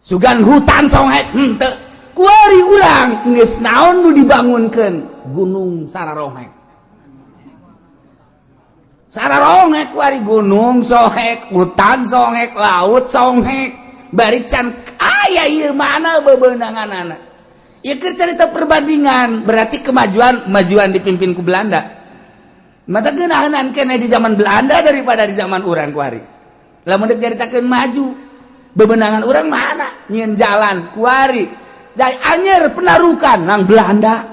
Speaker 2: Sugan hutan songhek henteu. Kuari urang geus naon nu dibangunkeun? Gunung sararonghek. Sararonghek kuari gunung songhek, hutan songhek, laut songhek. Bari can aya ieu mana bebeunanganana. Ieu keur carita perbandingan, berarti kemajuan dipimpin ku Belanda. Mata geunahan kene di zaman Belanda daripada di zaman urang kuari. Lamun deuk nyaritakeun maju, bebenangan urang mana? Nyieun jalan kuari. Dari anyer penarukan nang Belanda.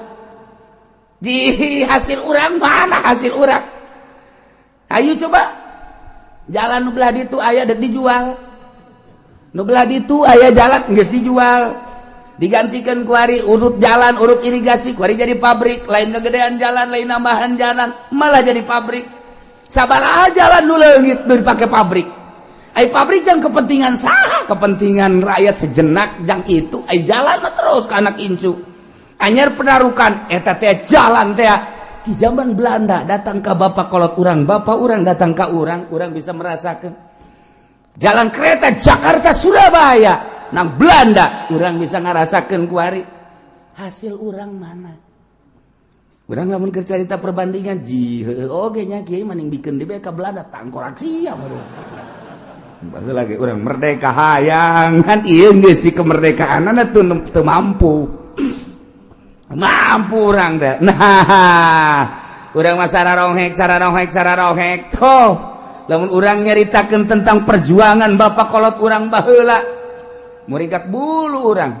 Speaker 2: Di hasil urang mana hasil urang? Ayo coba. Jalan nu belah ditu aya deuk dijual. Nu belah ditu aya jalan geus dijual. Digantikan kuari urut jalan, urut irigasi, kuari jadi pabrik, lain kegedean jalan, lain nambahan jalan, malah jadi pabrik. Sabaraha jalan nu leungit nu dipake pabrik. Ai pabrik jang kepentingan saha? Kepentingan rakyat sejenak jang itu, ai jalan mah terus ke anak incu. Anyar penarukan eta teh jalan teh di zaman Belanda datang ke bapak kolot urang, bapak urang datang ke urang, urang bisa merasakan jalan kereta Jakarta Surabaya nang Belanda, urang bisa ngarasakeun kuari. Hasil urang mana? Urang lamun keur carita perbandingan ji heueuh oge nya kiai maning bikeun di ka Belanda tangkorak sia baru. Baheula ge urang merdeka hayang kan ieu geus si kemerdekaanana teu teu mampu. Mampu urang teh. Nah, urang mah sararonghek sararonghek sararonghek toh. Lamun urang nyaritakeun tentang perjuangan bapak kolot urang baheula, muringkak bulu urang.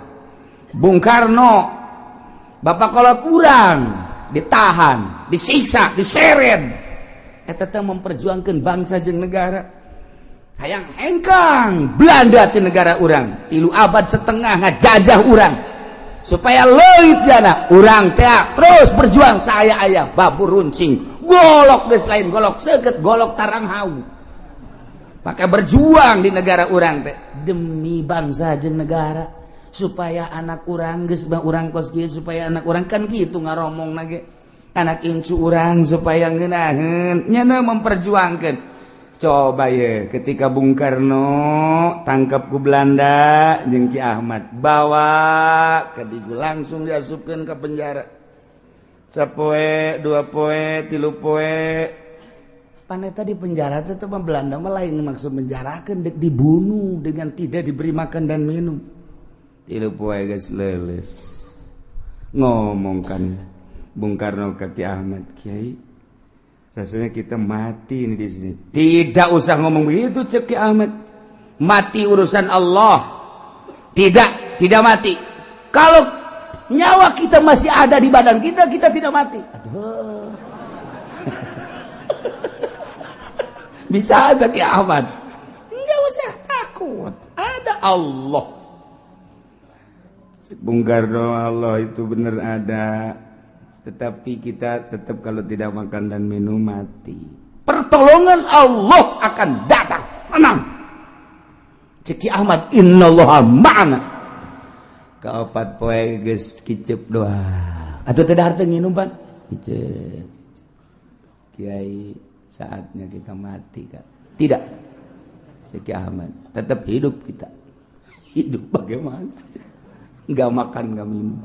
Speaker 2: Bung Karno, bapak kolot urang ditahan, disiksa, diseret. Eta teh memperjuangkan bangsa jeung negara. Hayang hengkang Belanda ti negara urang, 3,5 abad ngajajah urang. Supaya leuit jana urang teh terus berjuang saya aya babur runcing, golok geus lain golok seukeut, golok tarang hau. Maka berjuang di negara urang teh demi bangsa jeung negara supaya anak urang geus bah urang kos kieu, supaya anak urang kan kitu ngaromong ge anak incu urang supaya ngeunaheun nyana memperjuangkeun. Coba ye ketika Bung Karno tangkap ku Belanda jeung Ki Ahmad bawa ke Digu langsung diasupkeun ke penjara. Sapoe, 2 poe, 3 poe. Paneta di penjara teh mah Belanda mah lain maksud menjarakeun, dek dibunuh dengan tidak diberi makan dan minum. 3 poe geus leuleus. Ngomong kan Bung Karno ke Ki Ahmad, "Kiai, rasanya kita mati ini di sini." Tidak usah ngomong begitu, cek Ki Ahmad. Mati urusan Allah. Tidak, tidak mati. Kalau nyawa kita masih ada di badan kita, kita tidak mati. Aduh. Bisa ada Ki Ahmad. Enggak usah takut. Ada Allah. Bung Karno, Allah itu benar ada. Tetapi kita tetap kalau tidak makan dan minum mati. Pertolongan Allah akan datang. Tenang. Cek Ki Ahmad, innallaha ma'ana. Kaopat poe geus kicep doa. Atau tidak harta nginum, Pan? Kicep. Kiai, saatnya kita mati, Kak. Tidak. Cek Ki Ahmad, tetap hidup kita. Hidup bagaimana? Enggak makan, enggak minum.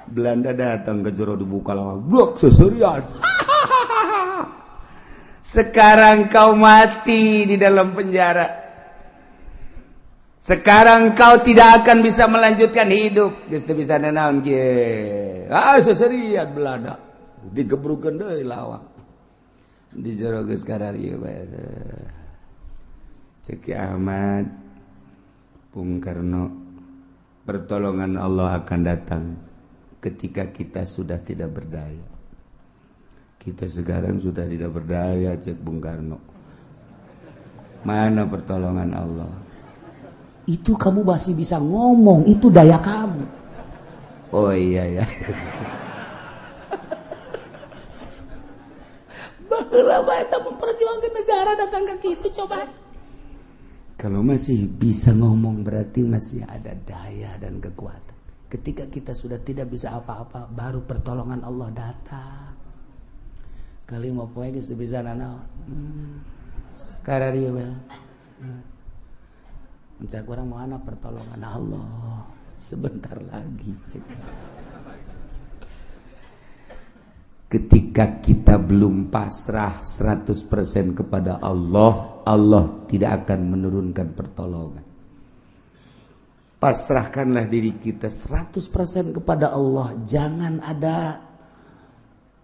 Speaker 2: Belanda datang ke jero dibuka lawang, blok seserian. Sekarang kau mati di dalam penjara. Sekarang kau tidak akan bisa melanjutkan hidup. Geus teu bisa nanaon kieu. Ah, seserian Belanda. Digebrukeun deui lawang. Di jero geus kararieu bae. Cek Ki Ahmad, Bung Karno, pertolongan Allah akan datang ketika kita sudah tidak berdaya. Kita sekarang sudah tidak berdaya, cek Bung Karno. Mana pertolongan Allah?
Speaker 3: Itu kamu masih bisa ngomong, itu daya kamu.
Speaker 2: Oh iya ya.
Speaker 3: Baheula bae eta memperjuangkan negara datang ke kitu coba.
Speaker 2: Kalau masih bisa ngomong berarti masih ada daya dan kekuatan.
Speaker 3: Ketika kita sudah tidak bisa apa-apa, baru pertolongan Allah datang. Kali mau poe geus bisa nanaon. Kararieu bae. Mencak urang mana pertolongan Allah sebentar lagi.
Speaker 2: Ketika kita belum pasrah 100% kepada Allah, Allah tidak akan menurunkan pertolongan. Pasrahkanlah diri kita
Speaker 3: 100% kepada Allah. Jangan ada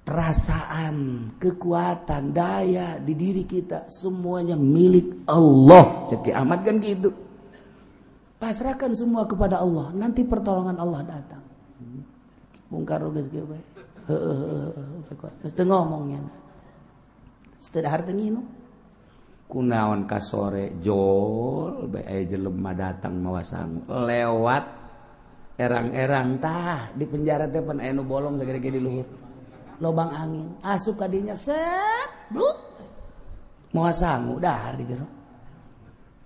Speaker 3: perasaan, kekuatan, daya di diri kita. Semuanya milik Allah.
Speaker 2: Cek Ahmad kan gitu.
Speaker 3: Pasrahkan semua kepada Allah. Nanti pertolongan Allah datang. Bung Karno geus kieu bae. Heeh, geus teu ngomongnya. Geus teu dahar teu nginum.
Speaker 2: Kunaon ka sore jol bae aya jelema datang mawa sangu lewat erang-erang
Speaker 3: tah di penjara teh pan aya nu bolong sagede-gede di luhur. Lobang angin asup ka dinya set bluk. Mawa sangu dahar di jero.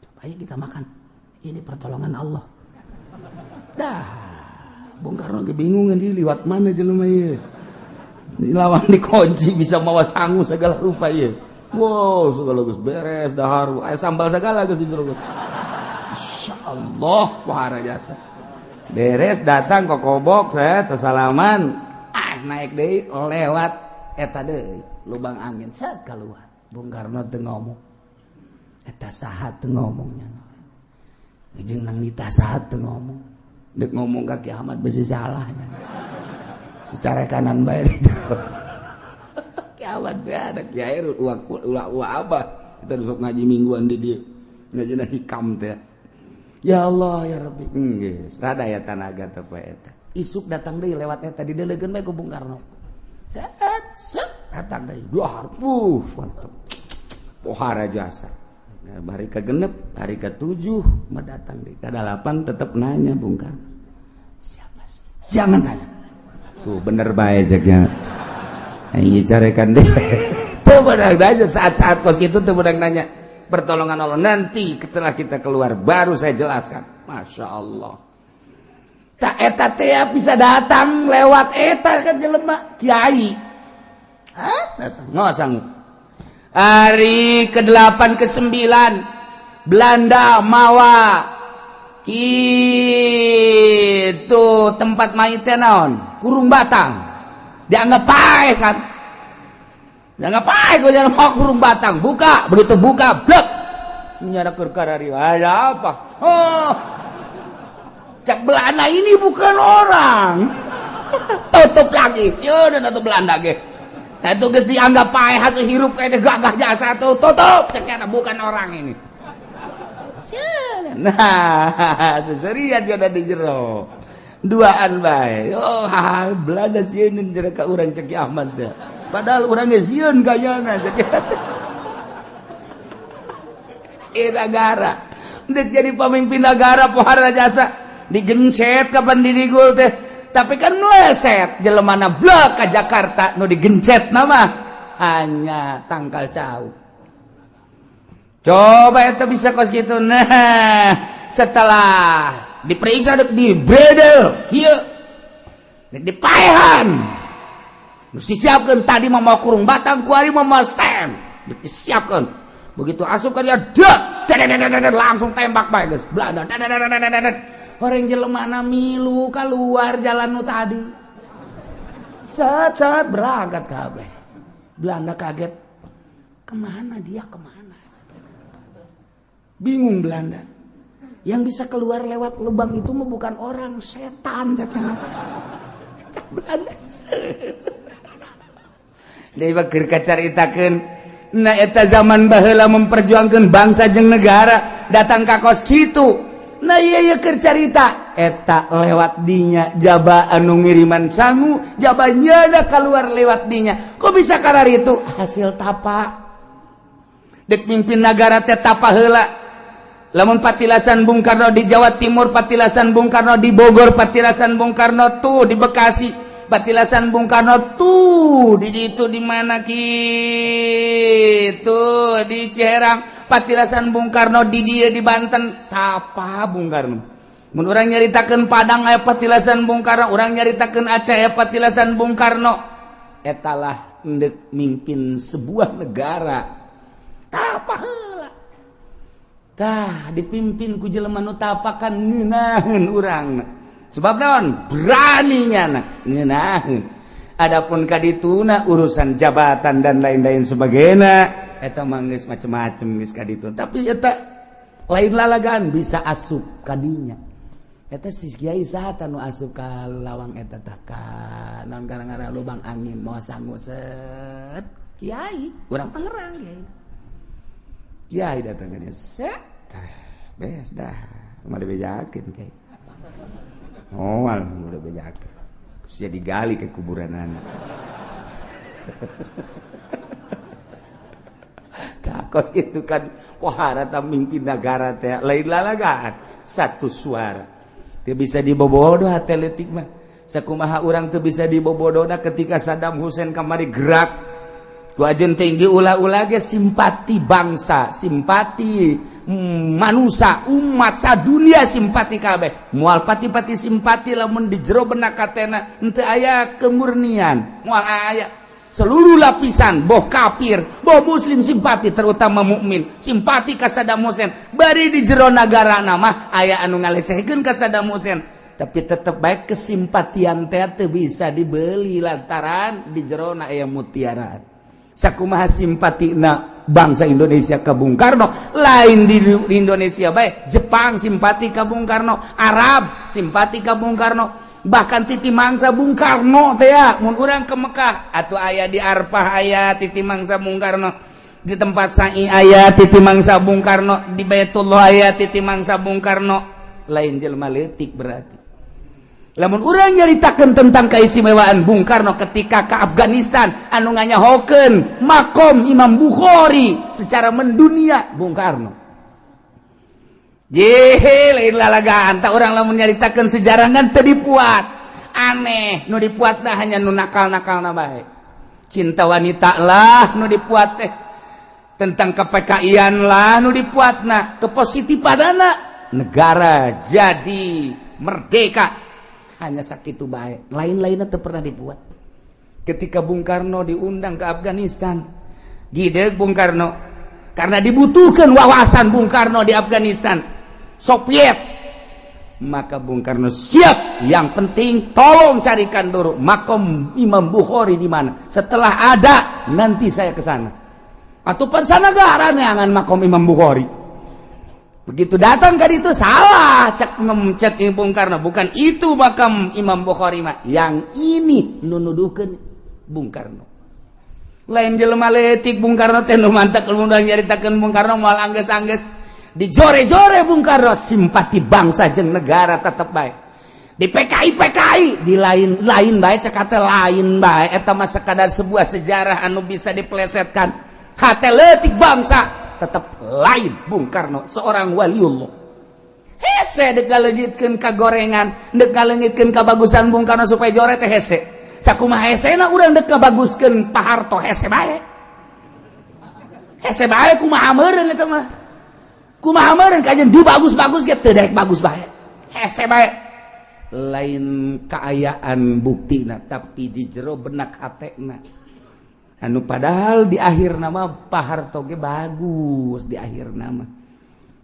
Speaker 3: Coba ayo kita makan. Ini pertolongan Allah. Dah.
Speaker 2: Bung Karno kebingungan dia liwat mana jelema ieu. Lawan dikunci bisa mawa sangu segala rupa ieu. Wow, segala geus beres dahar, aya sambal segala geus di jero geus. Insyaallah wahara jasa. Beres datang kokobok set sesalaman.
Speaker 3: Ah, naik deui lewat eta deui lubang angin set keluar. Bung Karno teu ngomong. Eta saha teu ngomongnya. Jeung nang nita saha teu ngomong.
Speaker 2: Dek ngomong ka Ki Ahmad besi salahnya. Secara kanan bae di jero. Ki Ahmad bae ada kiai ulah abah. Kita besok ngaji mingguan di dieu. Ngajina hikam teh.
Speaker 3: Ya Allah ya Rabbi.
Speaker 2: Geus rada ya tanaga teh poe eta.
Speaker 3: Isuk datang deui lewat eta didelegeun bae ku Bung Karno. Set set datang deui.
Speaker 2: Dua harpuh mantep. Pohara jasa. Nah, hari ke-6, hari ke-7 mah datang deui. Ka-8 tetep nanya Bung Karno.
Speaker 3: Siapa sih?
Speaker 2: Jangan tanya. Tuh bener bae ceknya. Aing carekan deh. Tuh bener aja saat-saat kos itu tuh bener nanya pertolongan Allah nanti setelah kita keluar baru saya jelaskan. Masya Allah.
Speaker 3: Tak eta teh bisa datang lewat eta kan jelema kiai. Hah? Datang
Speaker 2: ngosang. Hari ke-8 ke-9 Belanda mawa gitu tempat mayitnya naon kurung batang dianggap paeh kan dianggap paeh gue jangan mau kurung batang buka begitu buka blek nyara kerkarari ada apa oh cak Belanda ini bukan orang tutup lagi sieun atau Belanda ge nah itu geus dianggap paeh hasil hirup kayak gagah jasa tuh tutup cek bukan orang ini. Nah, seserian dia ada di jero. Duaan bae. Oh, Belanda sieun jero ka urang cek Ahmad teh. Padahal urang ge sieun kayana cek. Negara. Dek jadi pemimpin negara pohara jasa digencet kapan didigul teh. Tapi kan meleset jelemana blek ka Jakarta nu digencet nama hanya tangkal cau. Coba itu bisa kos gitu. Nah, setelah diperiksa di bredel, kieu dipaehan. Mesti siapkan tadi mau kurung batang, kuari mau stand. Disiapkan. Begitu asup kan dia dek, langsung tembak bae geus. Belanda. Orang jelemana milu keluar jalan nu tadi. Set set berangkat kabeh. Belanda kaget.
Speaker 3: Kemana dia, kemana? Bingung Belanda. Yang bisa keluar lewat lubang itu mah bukan orang, setan. Cak Belanda.
Speaker 2: Deui keur kacaritakeun na eta zaman baheula memperjuangkan bangsa jeung negara datang ka kos kitu. Nah iya iya keur carita eta lewat dinya jaba anu ngiriman sangu jaba nyada keluar lewat dinya. Kok bisa karar itu?
Speaker 3: Hasil tapa.
Speaker 2: Dek mimpin negara teh tapa heula. Lamun patilasan Bung Karno di Jawa Timur, patilasan Bung Karno di Bogor, patilasan Bung Karno tuh di Bekasi, patilasan Bung Karno tuh di itu di mana gitu di Ciherang, patilasan Bung Karno di dia di Banten, tapa Bung Karno. Mun urang nyaritakeun Padang aya patilasan Bung Karno, urang nyaritakeun Aceh aya patilasan Bung Karno. Etalah endek mimpin sebuah negara.
Speaker 3: Tapa heula.
Speaker 2: Tah dipimpin ku jelema nu tapakan ngeunaheun urang. Sebab naon? Berani nyana ngeunaheun. Adapun kadituna urusan jabatan dan lain-lain sebagainya eta mah geus macem-macem geus kaditu.
Speaker 3: Tapi eta lain lalagaan bisa asup kadinya. Eta si kiai saha nu asup ka lawang eta tah ka naon gara-gara lubang angin moal sangu set. Kiai urang Tangerang kiai.
Speaker 2: Kiai datang ka dia set. Beres dah, mah dibejakeun kiai. Oh, udah bejakeun. Terus jadi gali ke kuburan anak. Takut itu kan wahara mimpin negara teh lain lalagaan satu suara. Teu bisa dibobodo hate leutik mah. Sakumaha urang teu bisa dibobodona ketika Saddam Hussein kamari gerak. Ku ajeun tinggi ulah-ulah ge simpati bangsa, simpati manusia, umat sadunia simpati kabeh. Moal pati-pati simpati lamun di jero benak katena henteu aya kemurnian, moal aya. Seluruh lapisan, boh kafir, boh muslim simpati, terutama mukmin, simpati ka Saddam Hussein. Bari di jero nagara mah aya anu ngalecehkeun ka Saddam Hussein, tapi tetep baik kesimpatian teh teu bisa dibeli lantaran di jero na aya mutiara. Sakumaha simpatina bangsa Indonesia ka Bung Karno, lain di Indonesia bae, Jepang simpati ka Bung Karno, Arab simpati ka Bung Karno, bahkan titi mangsa Bung Karno teh ya, mun urang ke Mekah atuh aya di Arfah aya titi mangsa Bung Karno, di tempat sa'i aya titi mangsa Bung Karno, di Baitullah aya titi mangsa Bung Karno, lain jelema leutik berarti. Lamun urang nyaritakeun tentang keistimewaan Bung Karno ketika ke Afghanistan anu nganyahokeun makom Imam Bukhari secara mendunia Bung Karno. Jehe lain lalagaan tak urang lamun nyaritakeun sejarah ngan teu dipuat. Aneh, nu dipuatna hanya nu nakal-nakalna bae. Cinta wanita lah nu dipuat teh. Tentang ke-PKI-an lah nu dipuatna, kepositifanana negara jadi merdeka. Hanya sakitu bae,
Speaker 3: lain-lainnya teu pernah dibuat.
Speaker 2: Ketika Bung Karno diundang ke Afghanistan, gideg Bung Karno karena dibutuhkan wawasan Bung Karno di Afghanistan, Soviet, maka Bung Karno siap. Yang penting tolong carikan dulu makom Imam Bukhari di mana. Setelah ada nanti saya ke sana. Atau negara neangan makom Imam Bukhari. Begitu datang ke itu salah cek cek Bung Karno, bukan itu makam Imam Bukhari mah, yang ini nunuduhkeun Bung Karno. Lain jelema leutik Bung Karno teh nu mantak mun nyaritakeun Bung Karno moal anggeus-anggeus dijore-jore Bung Karno simpati bangsa jeung negara tetep bae. Di PKI PKI di lain-lain bae cek kata lain bae eta mah sekadar sebuah sejarah anu bisa dipelesetkan. Hate leutik bangsa tetap lain Bung Karno seorang waliullah. Hese dek ngaleungitkeun ka gorengan, dek ngaleungitkeun ka bagusan Bung Karno supaya jore teh hese. Sakumaha hesena urang dek kabaguskeun Pak Harto hese bae. Hese bae kumaha meureun eta mah. Kumaha meureun kajeun dibagus-bagus ge teu daek bagus bae. Hese bae. Lain kaayaan buktina tapi di jero benak hatena. Anu padahal di akhir nama Pak Harto ge bagus di akhir nama.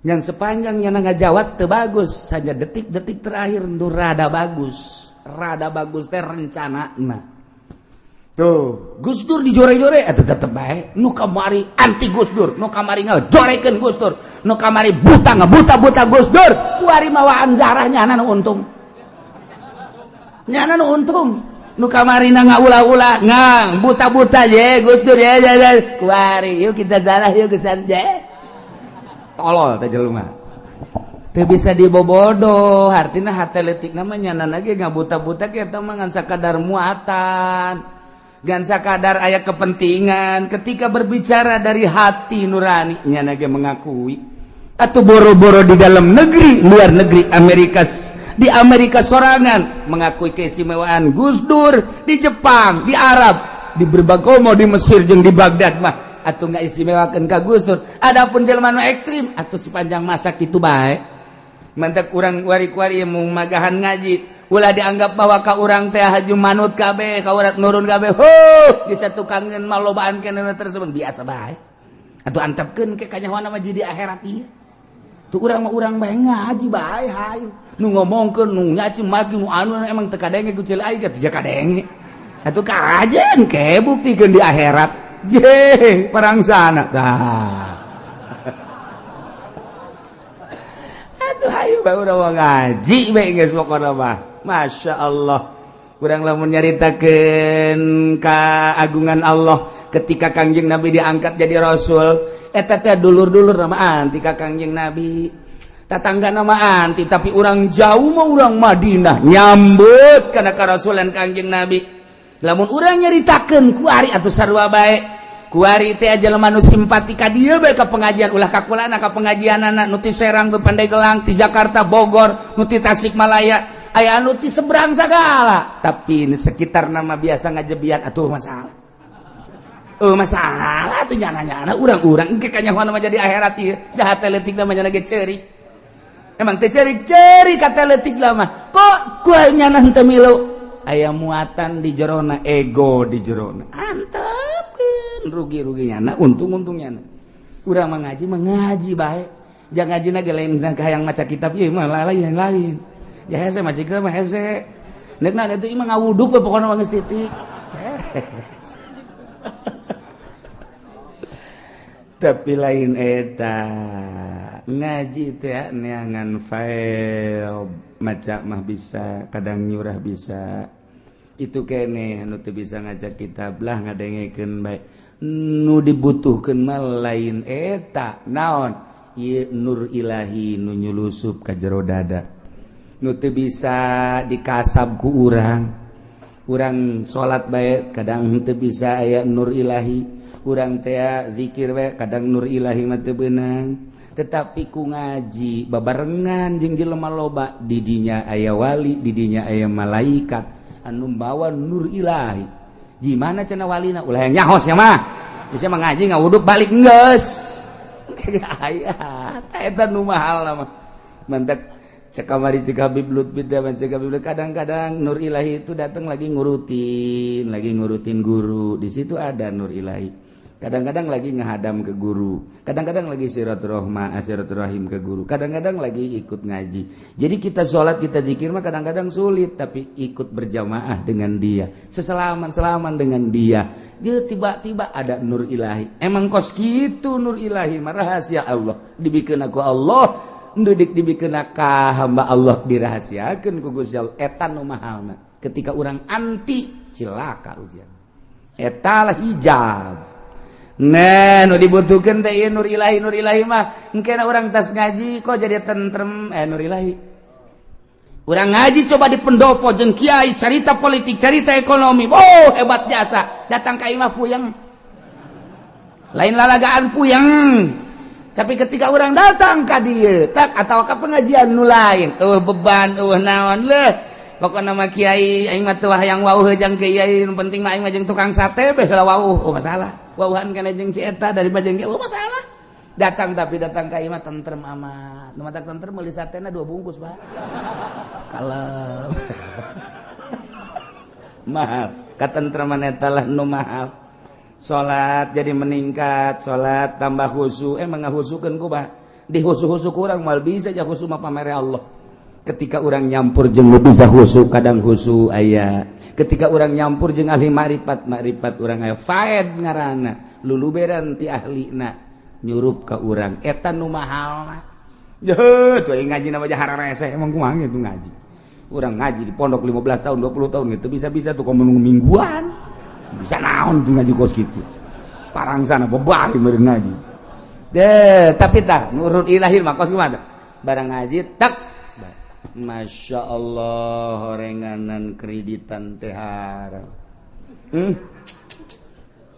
Speaker 2: Yang sepanjang nyana ngajawat teu bagus, saja detik-detik terakhir nu rada bagus. Rada bagus teh rencanana.
Speaker 3: Tuh, Gus Dur dijore-jore eta tetep bae. Nu kamari anti Gus Dur, nu kamari ngajorekeun Gus Dur, nu kamari buta ngabuta-buta Gus Dur, kuari mawaan zarah nyana nu untung. Nyana nu untung. Nu kamari na ngaula-ula, ngang buta-buta je Gus Dur ya ya. Kuari yuk kita zarah yuk gesan je. Tolol teh jelema. Teu bisa dibobodo, artina hate leutik mah nyana ge ngabuta-buta ge eta mah ngan sakadar muatan. Gan sakadar aya kepentingan ketika berbicara dari hati nurani nyana ge mengakui atau boro-boro di dalam negeri luar negeri Amerika di Amerika sorangan mengakui keistimewaan Gus Dur di Jepang di Arab di berbagai mau di Mesir jeung di Baghdad mah atuh nggak istimewakeun ka Gus Dur. Adapun jelema nu ekstrim atuh sepanjang masa kitu bae mantak urang wari-wari mau magahan ngaji ulah dianggap bahwa ka urang teh haju manut kabeh ka urang nurun kabeh huh bisa tukangeun mah lobaan keneh tersebut biasa bae atuh antepkeun ke kanyahoana mah jadi akhirat ieu tuh urang mah urang bae ngaji bae hayu nu ngomongkeun nu nyaci maki nu anu emang teu kadenge ku ceul aing teh kadenge atuh kajen ke buktikeun di akhirat je perang sana tah atuh hayu bae urang ngaji bae geus pokona mah. Masya Allah kurang lamun nyaritakeun keagungan Allah ketika Kangjeng Nabi diangkat jadi rasul eta teh dulur-dulur nama anti ka Kangjeng Nabi tatangga nama anti tapi urang jauh mah urang Madinah nyambut kana karasulan Kangjeng Nabi lamun urang nyaritakeun kuari atuh sarua bae kuari teh jelema nu simpati ka dieu bae ka pengajian ulah ka kulana ka pengajianana nu ti Serang nu Pandeglang ti Jakarta Bogor nu ti Tasikmalaya aya anu ti seberang segala tapi ini sekitar nama biasa ngajebian atuh masalah masalah tuh nyana-nyana urang-urang engke kanyahoana mah jadi akhirat ieu jahat leutik mah nyana ge ceurik emang teh ceurik-ceurik kata leutik mah kok ku nyana henteu milu aya muatan di jerona ego di jerona antepkeun rugi-rugi nyana untung-untung nyana urang mah ngaji mah ngaji bae jangan ngajina ge lain hayang maca kitab ieu mah lain-lain ya hese maca kitab mah hese neukna itu imah ngawuduk we pokona mah geus titik. Tapi lain eta ngaji teh neangan file maca mah bisa kadang nyurah bisa itu kene nu teu bisa ngaca kitab lah ngadengekeun bae nu dibutuhkeun mah lain eta naon ieu nur ilahi nu nyulusup ka jero dada nu teu bisa dikasab ku urang urang salat bae kadang teu bisa aya nur ilahi urang teh zikir bae kadang nur ilahi mah teu beunang tetapi ku ngaji babarengan jeung jelema loba di dinya aya wali di dinya aya malaikat anu bawa nur ilahi gimana cenah walina ulah yang nyahos ya mah bisa mah ngaji ngawuduk balik geus aya eta nu mahal mah mantak cekamari cek Habib Lutfi dan cek Habib kadang-kadang nur ilahi itu datang lagi ngurutin guru di situ ada nur ilahi kadang-kadang lagi ngehadam ke guru kadang-kadang lagi silaturahim ke guru kadang-kadang lagi ikut ngaji jadi kita sholat kita zikir mah kadang-kadang sulit tapi ikut berjamaah dengan dia seselaman-selaman dengan dia dia tiba-tiba ada nur ilahi emang kos gitu nur ilahi mah rahasia Allah dibikin aku Allah ndudik dibikin ka hamba Allah dirahasiakeun ku Gusti Allah eta nu mahalna ketika urang anti cilaka ujian eta lah hijab nah nu dibutuhkeun teh ieu nur ilahi mah engkena urang tas ngaji kok jadi tentrem nur ilahi urang ngaji coba di pendopo jeung kiai carita politik carita ekonomi oh hebat jasa datang ka imah puyeng lain lalagaan puyeng tapi ketika orang datang ka dieu tak atau ka pengajian nu lain eueuh beban eueuh naon leuh pokona mah kiai aing mah teu hayang wauh jeung kiai nu penting mah aing mah jeung tukang sate beh heula wauh oh masalah wauhan kana jeung si eta daripada jeung kiai oh masalah datang tapi datang ka imah tentrem amat nu matak tentrem meuli satena 2 bungkus Pak kalem mahal katentreman eta lah nu mahal salat jadi meningkat salat tambah khusyuk emang ngahusukeun ku bah di khusyuk-khusyuk urang moal bisa ja khusyuk mah pamere Allah ketika urang nyampur jeung nu bisa khusyuk kadang khusyuk aya
Speaker 2: Ketika orang nyampur jeung ahli makrifat, makrifat urang aya faed ngaranna, luluberan ti ahlina nyurup ka urang eta nu mahalna. Jeuh, tuh ngaji nama hararese emang kumaha gitu ngaji. Urang ngaji di pondok 15 tahun, 20 tahun gitu bisa-bisa tuh komo mingguan. Bisa naon tuh ngaji kos kitu. Parangsana bebari meureun ngaji. Deh, tapi tah nurut ilahi mah kos kumaha. Barang ngaji tak Masya Allah horenganan kreditan tehar.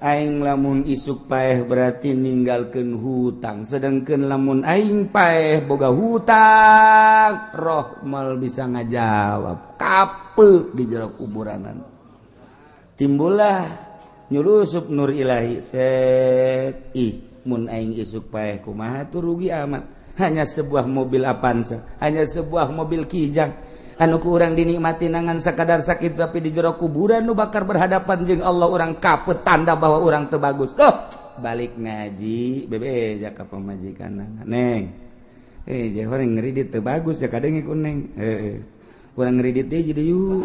Speaker 2: Aing lamun isuk paeh berarti ninggalkeun hutang, sedangkan lamun aing paeh boga hutang roh mal bisa ngajawab kape di jero kuburanan. Timbullah nyulusup nur ilahi set ih mun aing isuk paeh kumaha tuh rugi amat. Hanya sebuah mobil Avanza, hanya sebuah mobil Kijang anu ku urang dinikmati nangan sakadar sakit, tapi di jero kuburan nu bakar berhadapan jeung Allah urang kapet tanda bahwa urang teu bagus. Duh, balik ngaji bebe jaka pamajikan neng. Eh jeung urang ngridit teu bagus ya kadang ku neng. Heeh. Urang ngridit deui jadi yuk.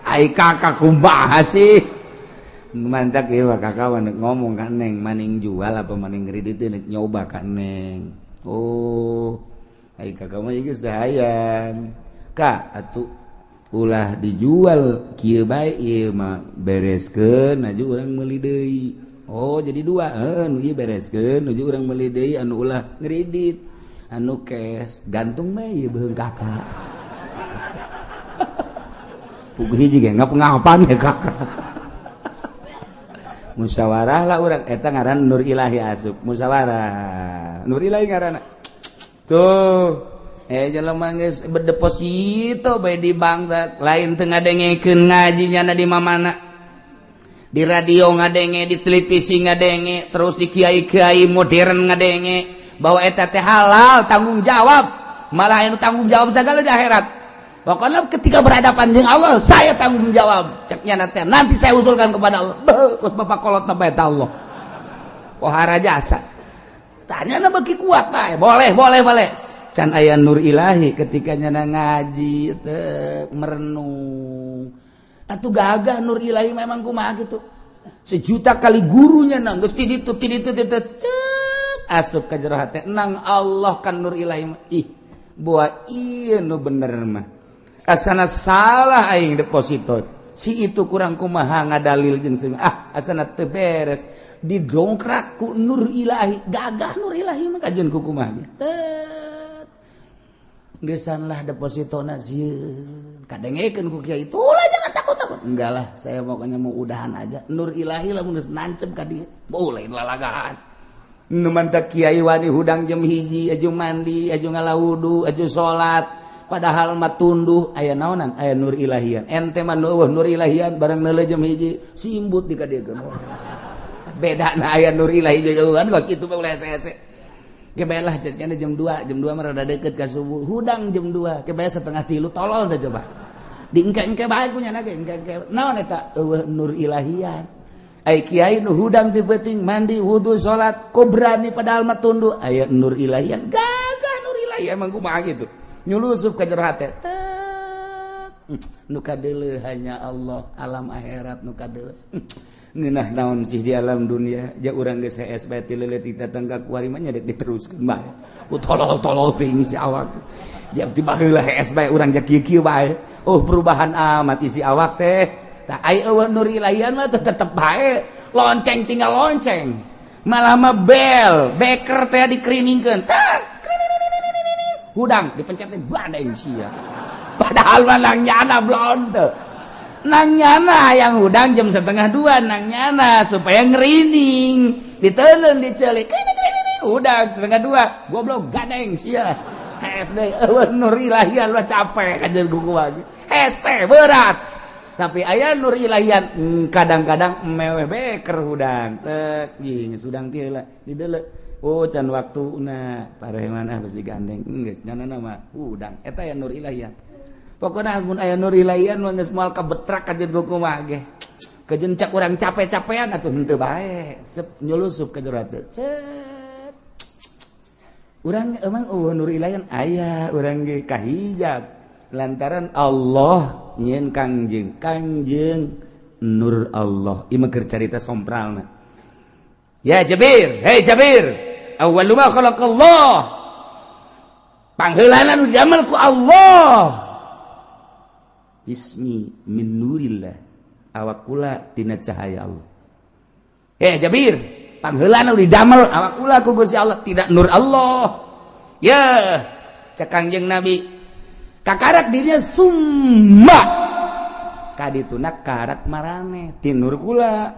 Speaker 2: Ai kakak kumaha sih? Mantak ieu kakak ngomong ka neng maning jual apa maning ngridit deui nyoba ka neng. Oh, ai kakak mah geus hayang. Ka atuh ulah dijual kieu bae ieu mah bereskeun aju urang meuli deui. Oh, jadi dua heuh nu ieu bereskeun aju urang meuli deui anu ulah ngridit. Anu cash gantung mah ieu beuheung kakak. Puguh hiji ge ngap-ngapan ya kakak. Musyawarah lah urang eta ngaran nur ilahi asup musyawarah nur ilahi ngaranna tuh jelema geus berdeposito bae di bank lain teu ngadengekeun ngaji nyana di mamana di radio ngadenge di televisi ngadenge terus di kiai-kiai modern ngadenge bahwa eta teh halal tanggung jawab malah anu tanggung jawab sagala di akhirat. Pokoknya ketika berhadapan dengan Allah saya tanggung jawab ceknya nanti saya usulkan kepada Allah. Beuh, kos bapak kolot na bae Allah pohara jasa tanya na beki kuat bae boleh boleh boleh can aya nur ilahi ketika nyana ngaji teh merenung atuh gagah nur ilahi memang kumaha gitu sejuta kali gurunya nang geus ti ditu cep asup ka jero hate nang Allah kan nur ilahi ih buah ieu nu bener mah asana salah aing deposito si itu kurang kumaha ngadalil jeung ah asana teu beres didongkrak ku nur ilahi gagah nur ilahi mah kajeun ku kumaha tet geusan lah depositona sieun kadengekeun ku kiai itulah jangan takut-takut enggak lah saya pokoknya mau udahan aja nur ilahi lamun geus nancep ka dieu boleh lalagaan nu mantak kiai wani hudang jam 1 aju mandi aju ngala wudu aju salat padahal mah tunduh aya naonan aya nur ilahian ente mah eueuh nur ilahian barang neuleuh jam 1 simbut di ka dieu beda na aya nur ilahi jauhan kos kitu bae ulah hese-hese ge bae lah jadinya jam 2 mah rada deukeut ka subuh hudang jam 2 ge bae 2:30 tolol da coba diengke-engke bae ku nyana ge engke-engke naon eta eueuh nur ilahian ai kiai nu hudang ti peuting mandi wudu salat ko berani padahal mah tunduh aya nur ilahian gagah nur ilahi emang kumaha kitu nyulusup ka jero hate tet nu kadeuleuh hanya Allah alam akhirat nu kadeuleuh ngeunah naon sih di alam dunia ja urang geus hees bae ti leuleut datang ka kuari mah nya dek diteruskeun bae ku tolol-tolol teuing si awak ja ti baheula hees bae urang ja kieu-kieu bae oh perubahan amat isi awak teh tah ai eueuh nur ilahian mah tetep bae lonceng tinggal lonceng malah mah bel beker teh dikriningkeun tah hudang dipencet teh badeng sia padahal mah nang nyana blonte nang nyana yang hudang jam 1:30 nang nyana supaya ngerining diteulun dicelik hudang 1:30 goblok gadeng sia hese eueuh nur ilahian mah capek kajeun kuku lagi hese berat tapi aya nur ilahian kadang-kadang meweh beker hudang tek jeung hudang ti heula dideuleu oh can waktuna pareman ah besi gandeng geus nyana mah hudang eta aya nur ilahian pokona mun aya nur ilahian mah geus moal kabetrak kajeun kumaha ge kejencak urang capek-capean atuh henteu bae sep nyulusup ka jero hate cet urang emang eueuh nur ilahian aya urang ge kahijab Lantaran Allah nyieun Kangjeng, Kangjeng nur Allah. Ieu mah keur carita sompralna. Ya Jabir, hei Jabir, awwalu ma khalaqallah. Pangheulana nu diamel ku Allah. Ismi min nurillah. Awak kula tina cahaya Allah. Hei Jabir, pangheulana nu didamel awak kula ku Gusti Allah tidak nur Allah. Ya, cek Kangjeng Nabi, kakarak dirinya summa kadituna karak marane ti nur kula.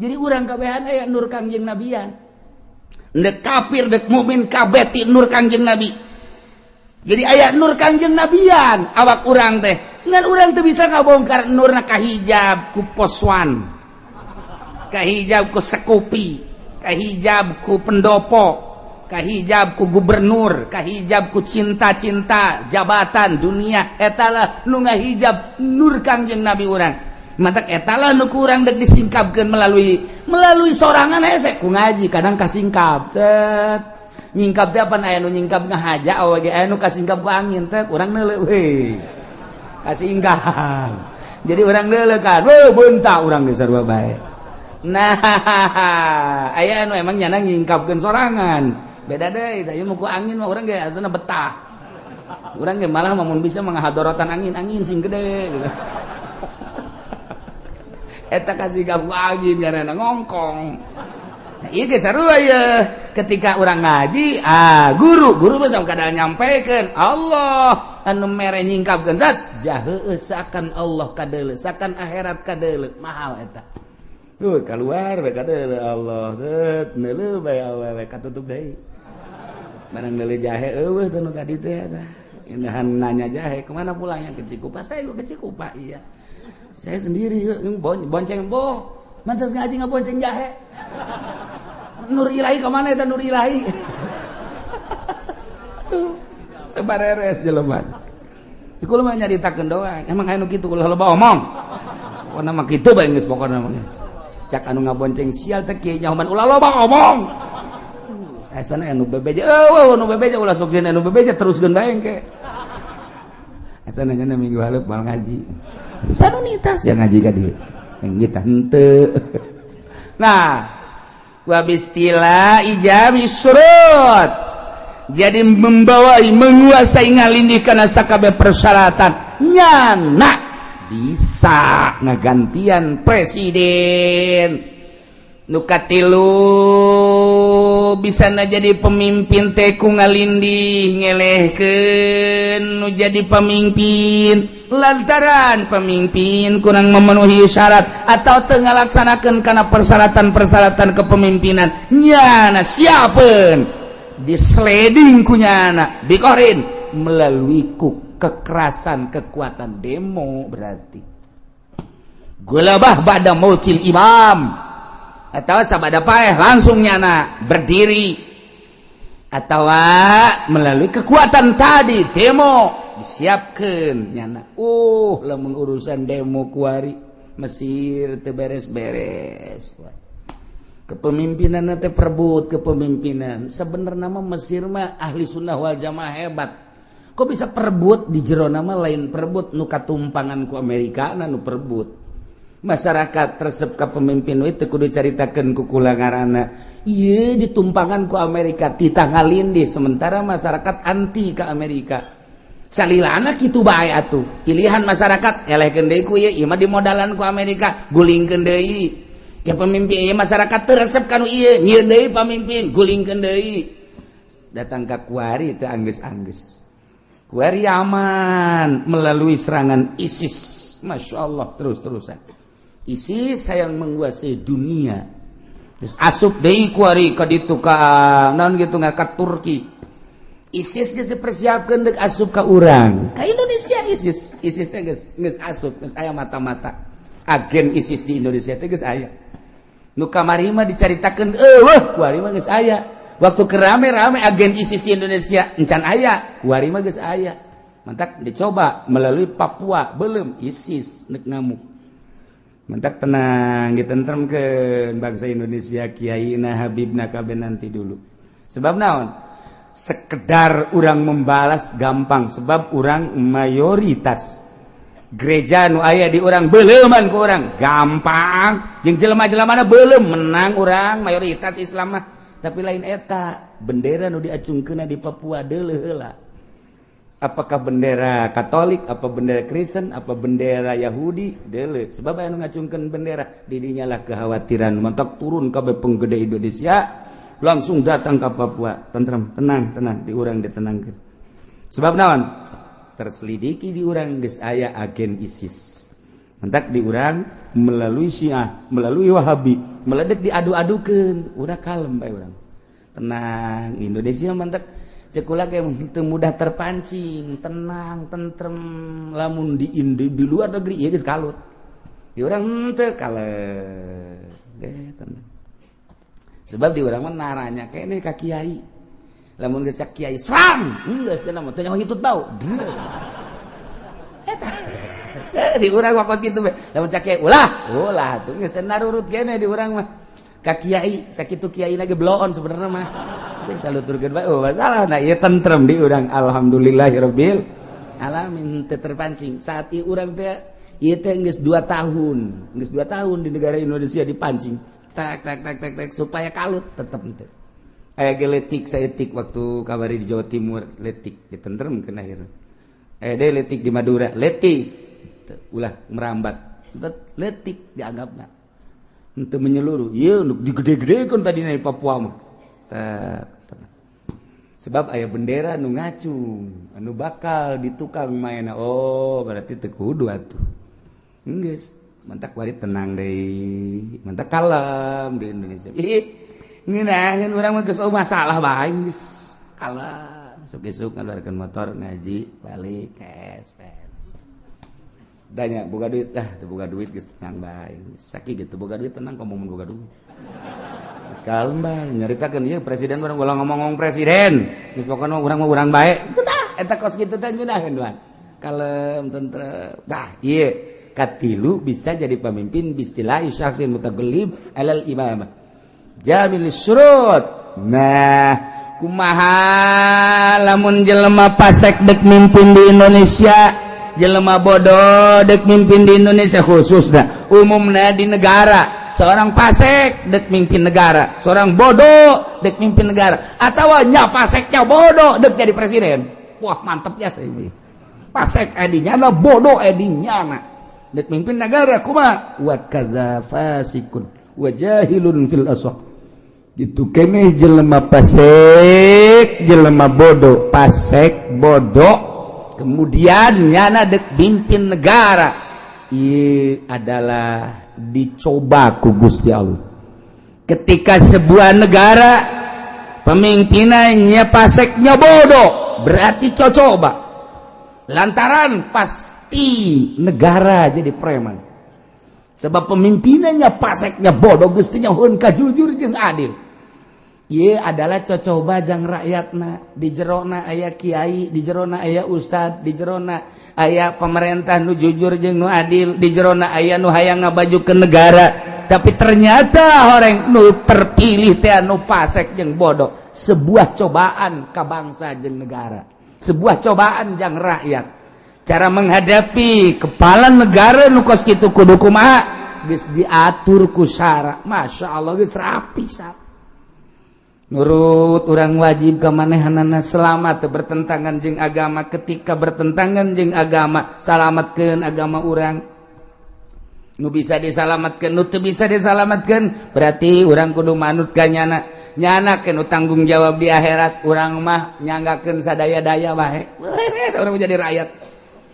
Speaker 2: Jadi urang kabehan aya nur Kangjeng Nabian. Ndek kafir dek mukmin kabeh ti nur Kangjeng Nabi. Jadi aya nur Kangjeng Nabian awak urang teh. Ngan urang teu bisa ngabongkar nurna kahijab ku poswan, kahijab ku sekupi, kahijab ku pendopo, kahijab ku gubernur, kahijab ku cinta-cinta jabatan dunia. Etalah nu ngahijab nur Kangjeng Nabi urang. Matak etalah nu kurang dek disingkapkeun melalui sorangan hese ku ngaji kadang kasingkap. Cet. Nyingkap teh apan aya nu nyingkap ngahaja awe ge aya nu kasingkap ku angin teh urang neuleuh we. Kasingkap. Jadi urang neuleuh kan, we beunta urang geus sarua bae. Nah, aya anu emang nyana nyingkapkeun sorangan. Beda deui, tah ieu mah ku angin mah urang ge asana betah. Urang ge malah mun bisa menghadorotan angin, angin sing gede gitu. Eta kasingkap ku angin karena ngongkong. Nah, ieu ge sarua ye. Ketika urang ngaji, guru mah kadang nyampaikan Allah anu mere nyingkapkeun zat jaheus sakan Allah kadeuleu, sakan akhirat kadeuleu, mahal eta. Tuh keluar bae kadeuleu Allah, set neuleuh bae awewe katutup deui. Barang neuleuh jahe eueuh teh nu tadi teh eta. Indahan nanya jahe, kemana pulangnya ke Cikupa? Saya ke Cikupa, iya. Saya sendiri bonceng boh. Mantas ngaji ngabonceng jahe. Nur ilahi kemana eta nur ilahi? Teu bareres jelema. Iku mah nyaritakeun doang. Emang aya nu kitu ulah loba omong. Pokona mah kitu bae geus pokona mah. Cak anu ngabonceng sial teh kieu nyahoman ulah loba omong. Asana anu bebeja, eueuh anu bebeja ulah sok sieun anu bebeja teruskeun bae engke. Asana nya minggu haleup moal ngaji. Terus anu nitas ya ngaji ka dieu. Yang kita henteu. Nah, wa bistila ijabi surut. Jadi membawai menguasai ngalindih kana sakabeh persyaratan nyana bisa ngagantian presiden. Nu katilu bisa na jadi pemimpin teh ku ngalindih ngelehkeun nu jadi pemimpin lantaran pemimpin kurang memenuhi syarat atau teu ngalaksanakeun kana persyaratan-persyaratan kepemimpinan nyana siapeun disleding ku nyana bikorin melalui ku kekerasan kekuatan demo berarti gulabah ba'da mautil imam atau sabada paeh langsung nyana berdiri atau melalui kekuatan tadi demo disiapkan nyana. Lamun urusan demo kuari Mesir teu beres-beres kepemimpinan teh perebut kepemimpinan. Sebenarnya mah Mesir mah ahli sunnah wal jamaah hebat, kok bisa perebut di jero nama lain perebut nu katumpangan ku Amerika nu perebut masyarakat resep ka pemimpin itu kudu caritakeun ku kula ngaranna ieu ditumpangan ku Amerika titah ngalindih sementara masyarakat anti ka Amerika. Salilana kitu bae atuh pilihan masyarakat elehkeun deui ku ieu, ieu mah dimodalan ku Amerika gulingkeun deui ke pemimpin ieu masyarakat teu resep ka nu ieu nyieun deui pamimpin gulingkeun deui datang ka kuari teu anggeus-anggeus kuari aman melalui serangan ISIS. Masya Allah terus-terusan ISIS yang menguasai dunia. Terus asup deui kuari ka ditu ka naon gitu ka Turki. ISIS geus dipersiapkeun deuk asup ka urang. Ka Indonesia ISIS, ISIS teh geus asup, geus aya mata-mata. Agen ISIS di Indonesia teh geus aya. Nu kamari mah dicaritakeun eueuh kuari mah geus aya. Waktu kerame-rame agen ISIS di Indonesia encan aya, kuari mah geus aya. Mantak dicoba melalui Papua belum ISIS nek ngamuk. Mentak tenang, ditentremkeun bangsa Indonesia, kiai na habibna kabeh nanti dulu. Sebab naon? Sekedar urang membalas gampang, sebab urang mayoritas. Gereja nu aya di urang beleuman ku urang gampang, jeung jelema-jelemana beuleum, menang urang mayoritas Islam mah. Tapi lain eta, bendera nu diacungkeunna di Papua deuleuh heula. Apakah bendera Katolik, apa bendera Kristen, apa bendera Yahudi, deuleuh. Sebab aya nu ngacungkeun bendera, didinya lah kekhawatiran. Mantak turun kabeh penggede Indonesia langsung datang ke Papua. Tentrem, tenang, tenang, di urang ditenangkeun. Sebab naon? Terselidiki di urang geus aya agen ISIS. Mantak di urang melalui Syiah, melalui Wahabi, meledek diadu-adukeun, udah kalem bae urang. Tenang, Indonesia mantak cek kula ge teu mudah terpancing, tenang, tentrem. Lamun di luar negeri ieu geus kalut. Di urang henteu, kalem. Deh, tenang. Sebab di urang mah naranya kene ka kiai. Lamun geus kiai serang, geus teh mah teu nyaho hitut bau. Eta. Di urang mah kos kitu we. Lamun cak kiai ulah, ulah tuh geus teh narurut kene di urang mah. Ka kiai, sakitu kiai lagi bloon sebenarnya mah. Kita luturkeun bae, oh masalah. Nah, ieu tentrem di urang, alhamdulillahirabbil alamin, teu terpancing. Saat ieu urang teh ieu teh geus 2 tahun, geus 2 tahun di negara Indonesia dipancing. Tak tak tak tak tak supaya kalut tetep henteu. Aya ge letik saeutik waktu kabari di Jawa Timur, letik ditentremkeun akhirna. Aya deui letik di Madura, letik ulah merambat. Letik dianggapna. Henteu menyeluruh. Ieu nu digede-gedekeun tadi di Papua mah. Sebab aya bendera nu ngacung, anu bakal ditukang maena. Oh, berarti teu kudu atuh. Geus, mantak wari tenang deui, mantak kalem di Indonesia. Ih, ngeunaheun urang mah geus masalah bae geus. Kalem, isuk-isuk ngaluarkeun motor ngaji, balik cash. Tanya boga duit, ah teu boga duit geus tenang bae. Sakieu gitu boga duit tenang komo mun boga duit. Geus kalem bae nyaritakeun ieu presiden urang ulah ngomong-ngomong presiden. Geus pokona urang mah urang bae. Tah eta kos kitu teh ngeunaheun doan. Kalem tentrem. Tah ieu katilu bisa jadi pemimpin bistilah syakhsin mutagallib alal imamah. Jamil syurut. Nah, kumaha lamun jelema pasek dek mimpin di Indonesia, jelema bodoh dek mimpin di Indonesia khususna, umumna di negara. Seorang pasek dek mimpin negara, seorang bodoh dek mimpin negara, atau nya paseknya bodoh dek jadi presiden. Wah, mantep ya saya ini. Pasek edinya lah, bodoh edinya nah. Dek mimpin negara kumaha? Wa kadza fasikun wa jahilun fil asaq. Gitu keneh jelema pasek, jelema bodoh, pasek bodoh, kemudian nyana dek mimpin negara. Ieu adalah dicoba ku Gusti Allah. Ketika sebuah negara pemimpinannya paseknya bodoh, berarti cocoba. Lantaran pasti negara jadi preman. Sebab pemimpinannya paseknya bodoh, gustinya hun kajujur jeung adil. Ieu adalah cocoba jang rakyatna. Di jerona aya kiai, di jerona aya ustad, di jerona aya pemerintah nu jujur jeung nu adil, di jerona aya nu hayang ngabajukeun negara. Tapi ternyata orang nu terpilih teh anu pasek jeung bodoh. Sebuah cobaan ka bangsa jeung negara, sebuah cobaan jang rakyat. Cara menghadapi kepala negara nu kos kitu kudu kumaha? Geus diatur ku syara. Masya Allah geus rapi syara. Nurut urang wajib ka manehanana selama teu bertentangan jeung agama. Ketika bertentangan jeung agama, salamatkeun agama urang. Nu bisa disalamatkeun, nu teu bisa disalamatkeun, berarti urang kudu manut ka nyana. Nyana kenu tanggung jawab di akhirat, urang mah nyanggakeun sadaya-daya bae. Urang mah jadi rakyat.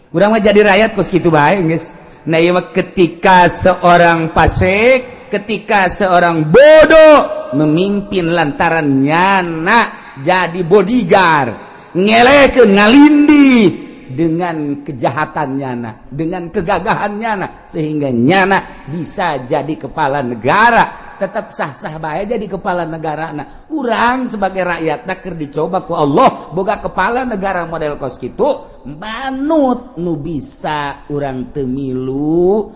Speaker 2: Urang mah jadi rakyat kos kitu bae geus. Nah ieu mah ketika seorang fasik, ketika seorang bodoh memimpin lantaran nyana jadi bodyguard, ngelekeun ngalindih dengan kejahatan nyana, dengan kegagahan nyana, sehingga nyana bisa jadi kepala negara. Tetap sah-sah bae jadi kepala negara. Nah, urang sebagai rakyat keur dicoba ku Allah boga kepala negara model kos kitu, manut nu bisa urang teu milu.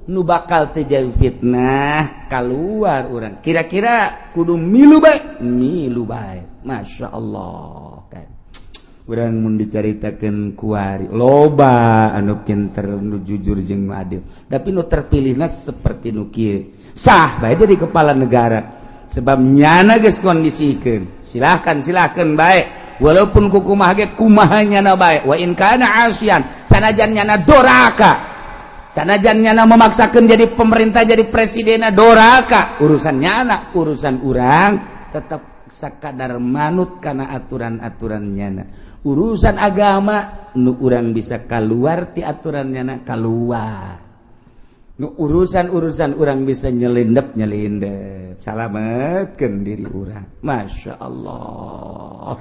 Speaker 2: nu bakal terjadi fitnah keluar urang kira-kira kudu milu bae, milu bae. Masya Allah kan urang mun dicaritakeun kuari loba anu pinter, nu jujur jeung nu adil, tapi nu terpilihna seperti nu kieu sah bae jadi kepala negara sebab nyana geus kondisikeun. Silahkan, silahkan bae, walaupun kukumaha ge kumaha nyana bae. Wa in kana asian, sanajan nyana doraka, sanajan nyana memaksakan jadi pemerintah, jadi presiden doraka, urusan nyana. Urusan urang tetap sakadar manut karena aturan-aturan nyana. Urusan agama nu urang bisa keluar ti aturan nyana, keluar. Nu urusan-urusan urang bisa nyelindep, nyelindep, salametkeun diri urang. Masya Allah,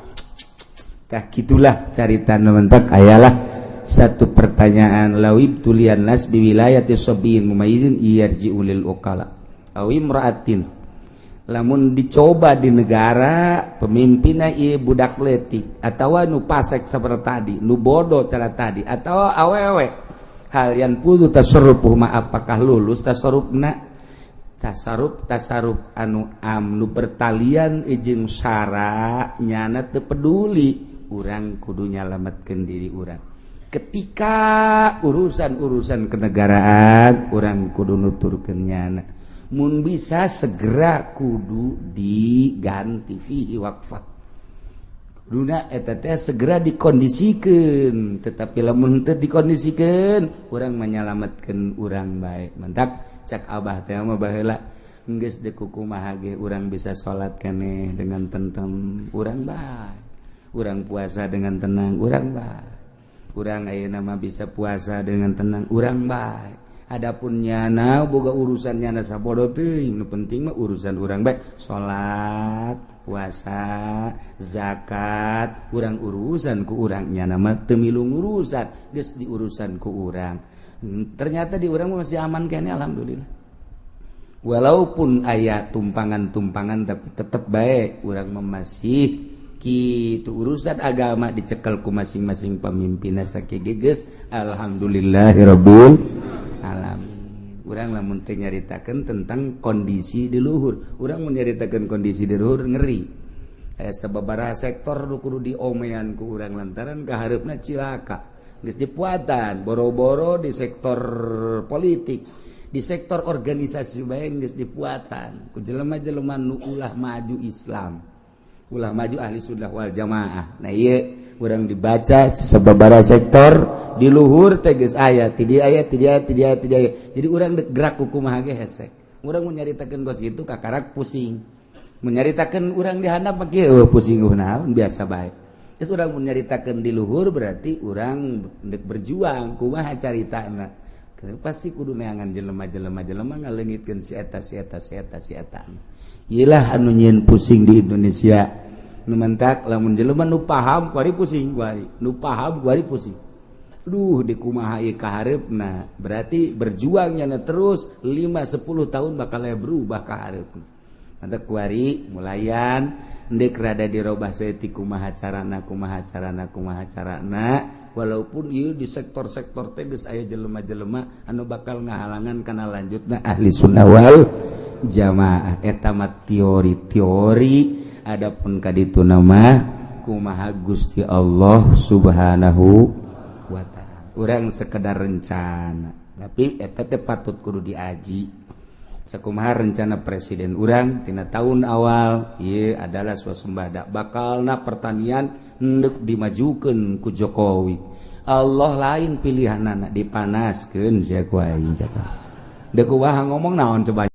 Speaker 2: tah gitulah carita nu mentak. Ayalah satu pertanyaan, law ibtuliyan nas bi wilayati sabiyin mumayyizin yarji'u lil uqala aw imra'atin. Lamun dicoba di negara pemimpinna ieu budak letik atawa nu pasek seperti tadi, nu bodoh cara tadi, atau awewe, hal yanfudzu tasarrufuhuma, apakah lulus tasarrufna? Tasarruf, tasarruf anu am nu bertalian jeung syara nyana teu peduli. Urang kudu nyalametkeun diri urang. Ketika urusan-urusan kenegaraan, urang kudu nuturkeun nyana. Mun bisa segera kudu diganti, fihi waqfah. Kuduna eta teh segera dikondisikeun, tetapi lamun teu dikondisikeun, urang menyelamatkeun urang bae. Mantak cak abah teh mah baheula geus deuk kumaha ge urang bisa salat keneh dengan tentrem, urang bae. Urang puasa dengan tenang, urang bae. Urang ayeuna mah bisa puasa dengan tenang, urang bae. Adapun nyana boga urusan nyana sabodo teuing, nu penting mah urusan urang bae, salat, puasa, zakat, urang urusan ku urang. Nyana mah teu milu ngurusan, geus diurusan ku urang. Ternyata di urang masih aman keneh, alhamdulillah. Walaupun aya tumpangan-tumpangan, tapi tetep bae urang mah masih kitu. Urusan agama dicekel ku masing-masing pemimpinna sakieu geus, alhamdulillahirabbil alamin. Urang lamun teu nyaritakeun tentang kondisi di luhur, urang mun nyaritakeun kondisi di luhur ngeri. Aya sababaraha sektor nu kudu diomean ku urang lantaran kahareupna cilaka. Geus dipuatan boro-boro di sektor politik, di sektor organisasi bae geus dipuatan ku jelema-jelema nu ulah maju Islam, ulah maju ahli sunnah wal jamaah. Nah, ieu urang dibaca sababaraha sektor di luhur teh geus aya ti dieu, aya ti dieu, ti dieu, ti dieu. Jadi urang dek gerak ku kumaha ge hese. Urang mun nyaritakeun kos kitu kakarak pusing. Mun nyaritakeun urang di handap mah kieu, pusing naon, biasa bae. Terus urang mun nyaritakeun di luhur berarti urang dek berjuang kumaha caritana, pasti kudu neangan jelema-jelema jelema ngaleungitkeun si eta, si eta, si eta, si eta. Iyalah anu nyieun pusing di Indonesia. Nu mentak lamun jelema nu paham kuari pusing, kuari nu paham kuari pusing. Duh, di kumaha ieu kahareupna? Berarti berjuangnya terus 5 10 tahun bakal berubah kahareupna. Mantap kuari mulayan ndek rada dirobah saeutik, kumaha carana, kumaha carana, kumaha carana. Walaupun ieu di sektor-sektor teh geus aya jelema-jelema anu bakal ngahalangan kana lanjutna ahli sunnah wal jamaah. Eta mah teori-teori. Adapun kaditu nama kumaha Gusti Allah Subhanahu wa ta'ala, urang sekedar rencana, tapi eta teh patut kudu diaji. Sakumaha rencana presiden urang tina tahun awal ieu adalah swasembada, bakalna pertanian endek dimajukeun ku Jokowi. Allah lain pilihanana, dipanaskeun sia ku aing cakap. Deuk kumaha ngomong naon coba.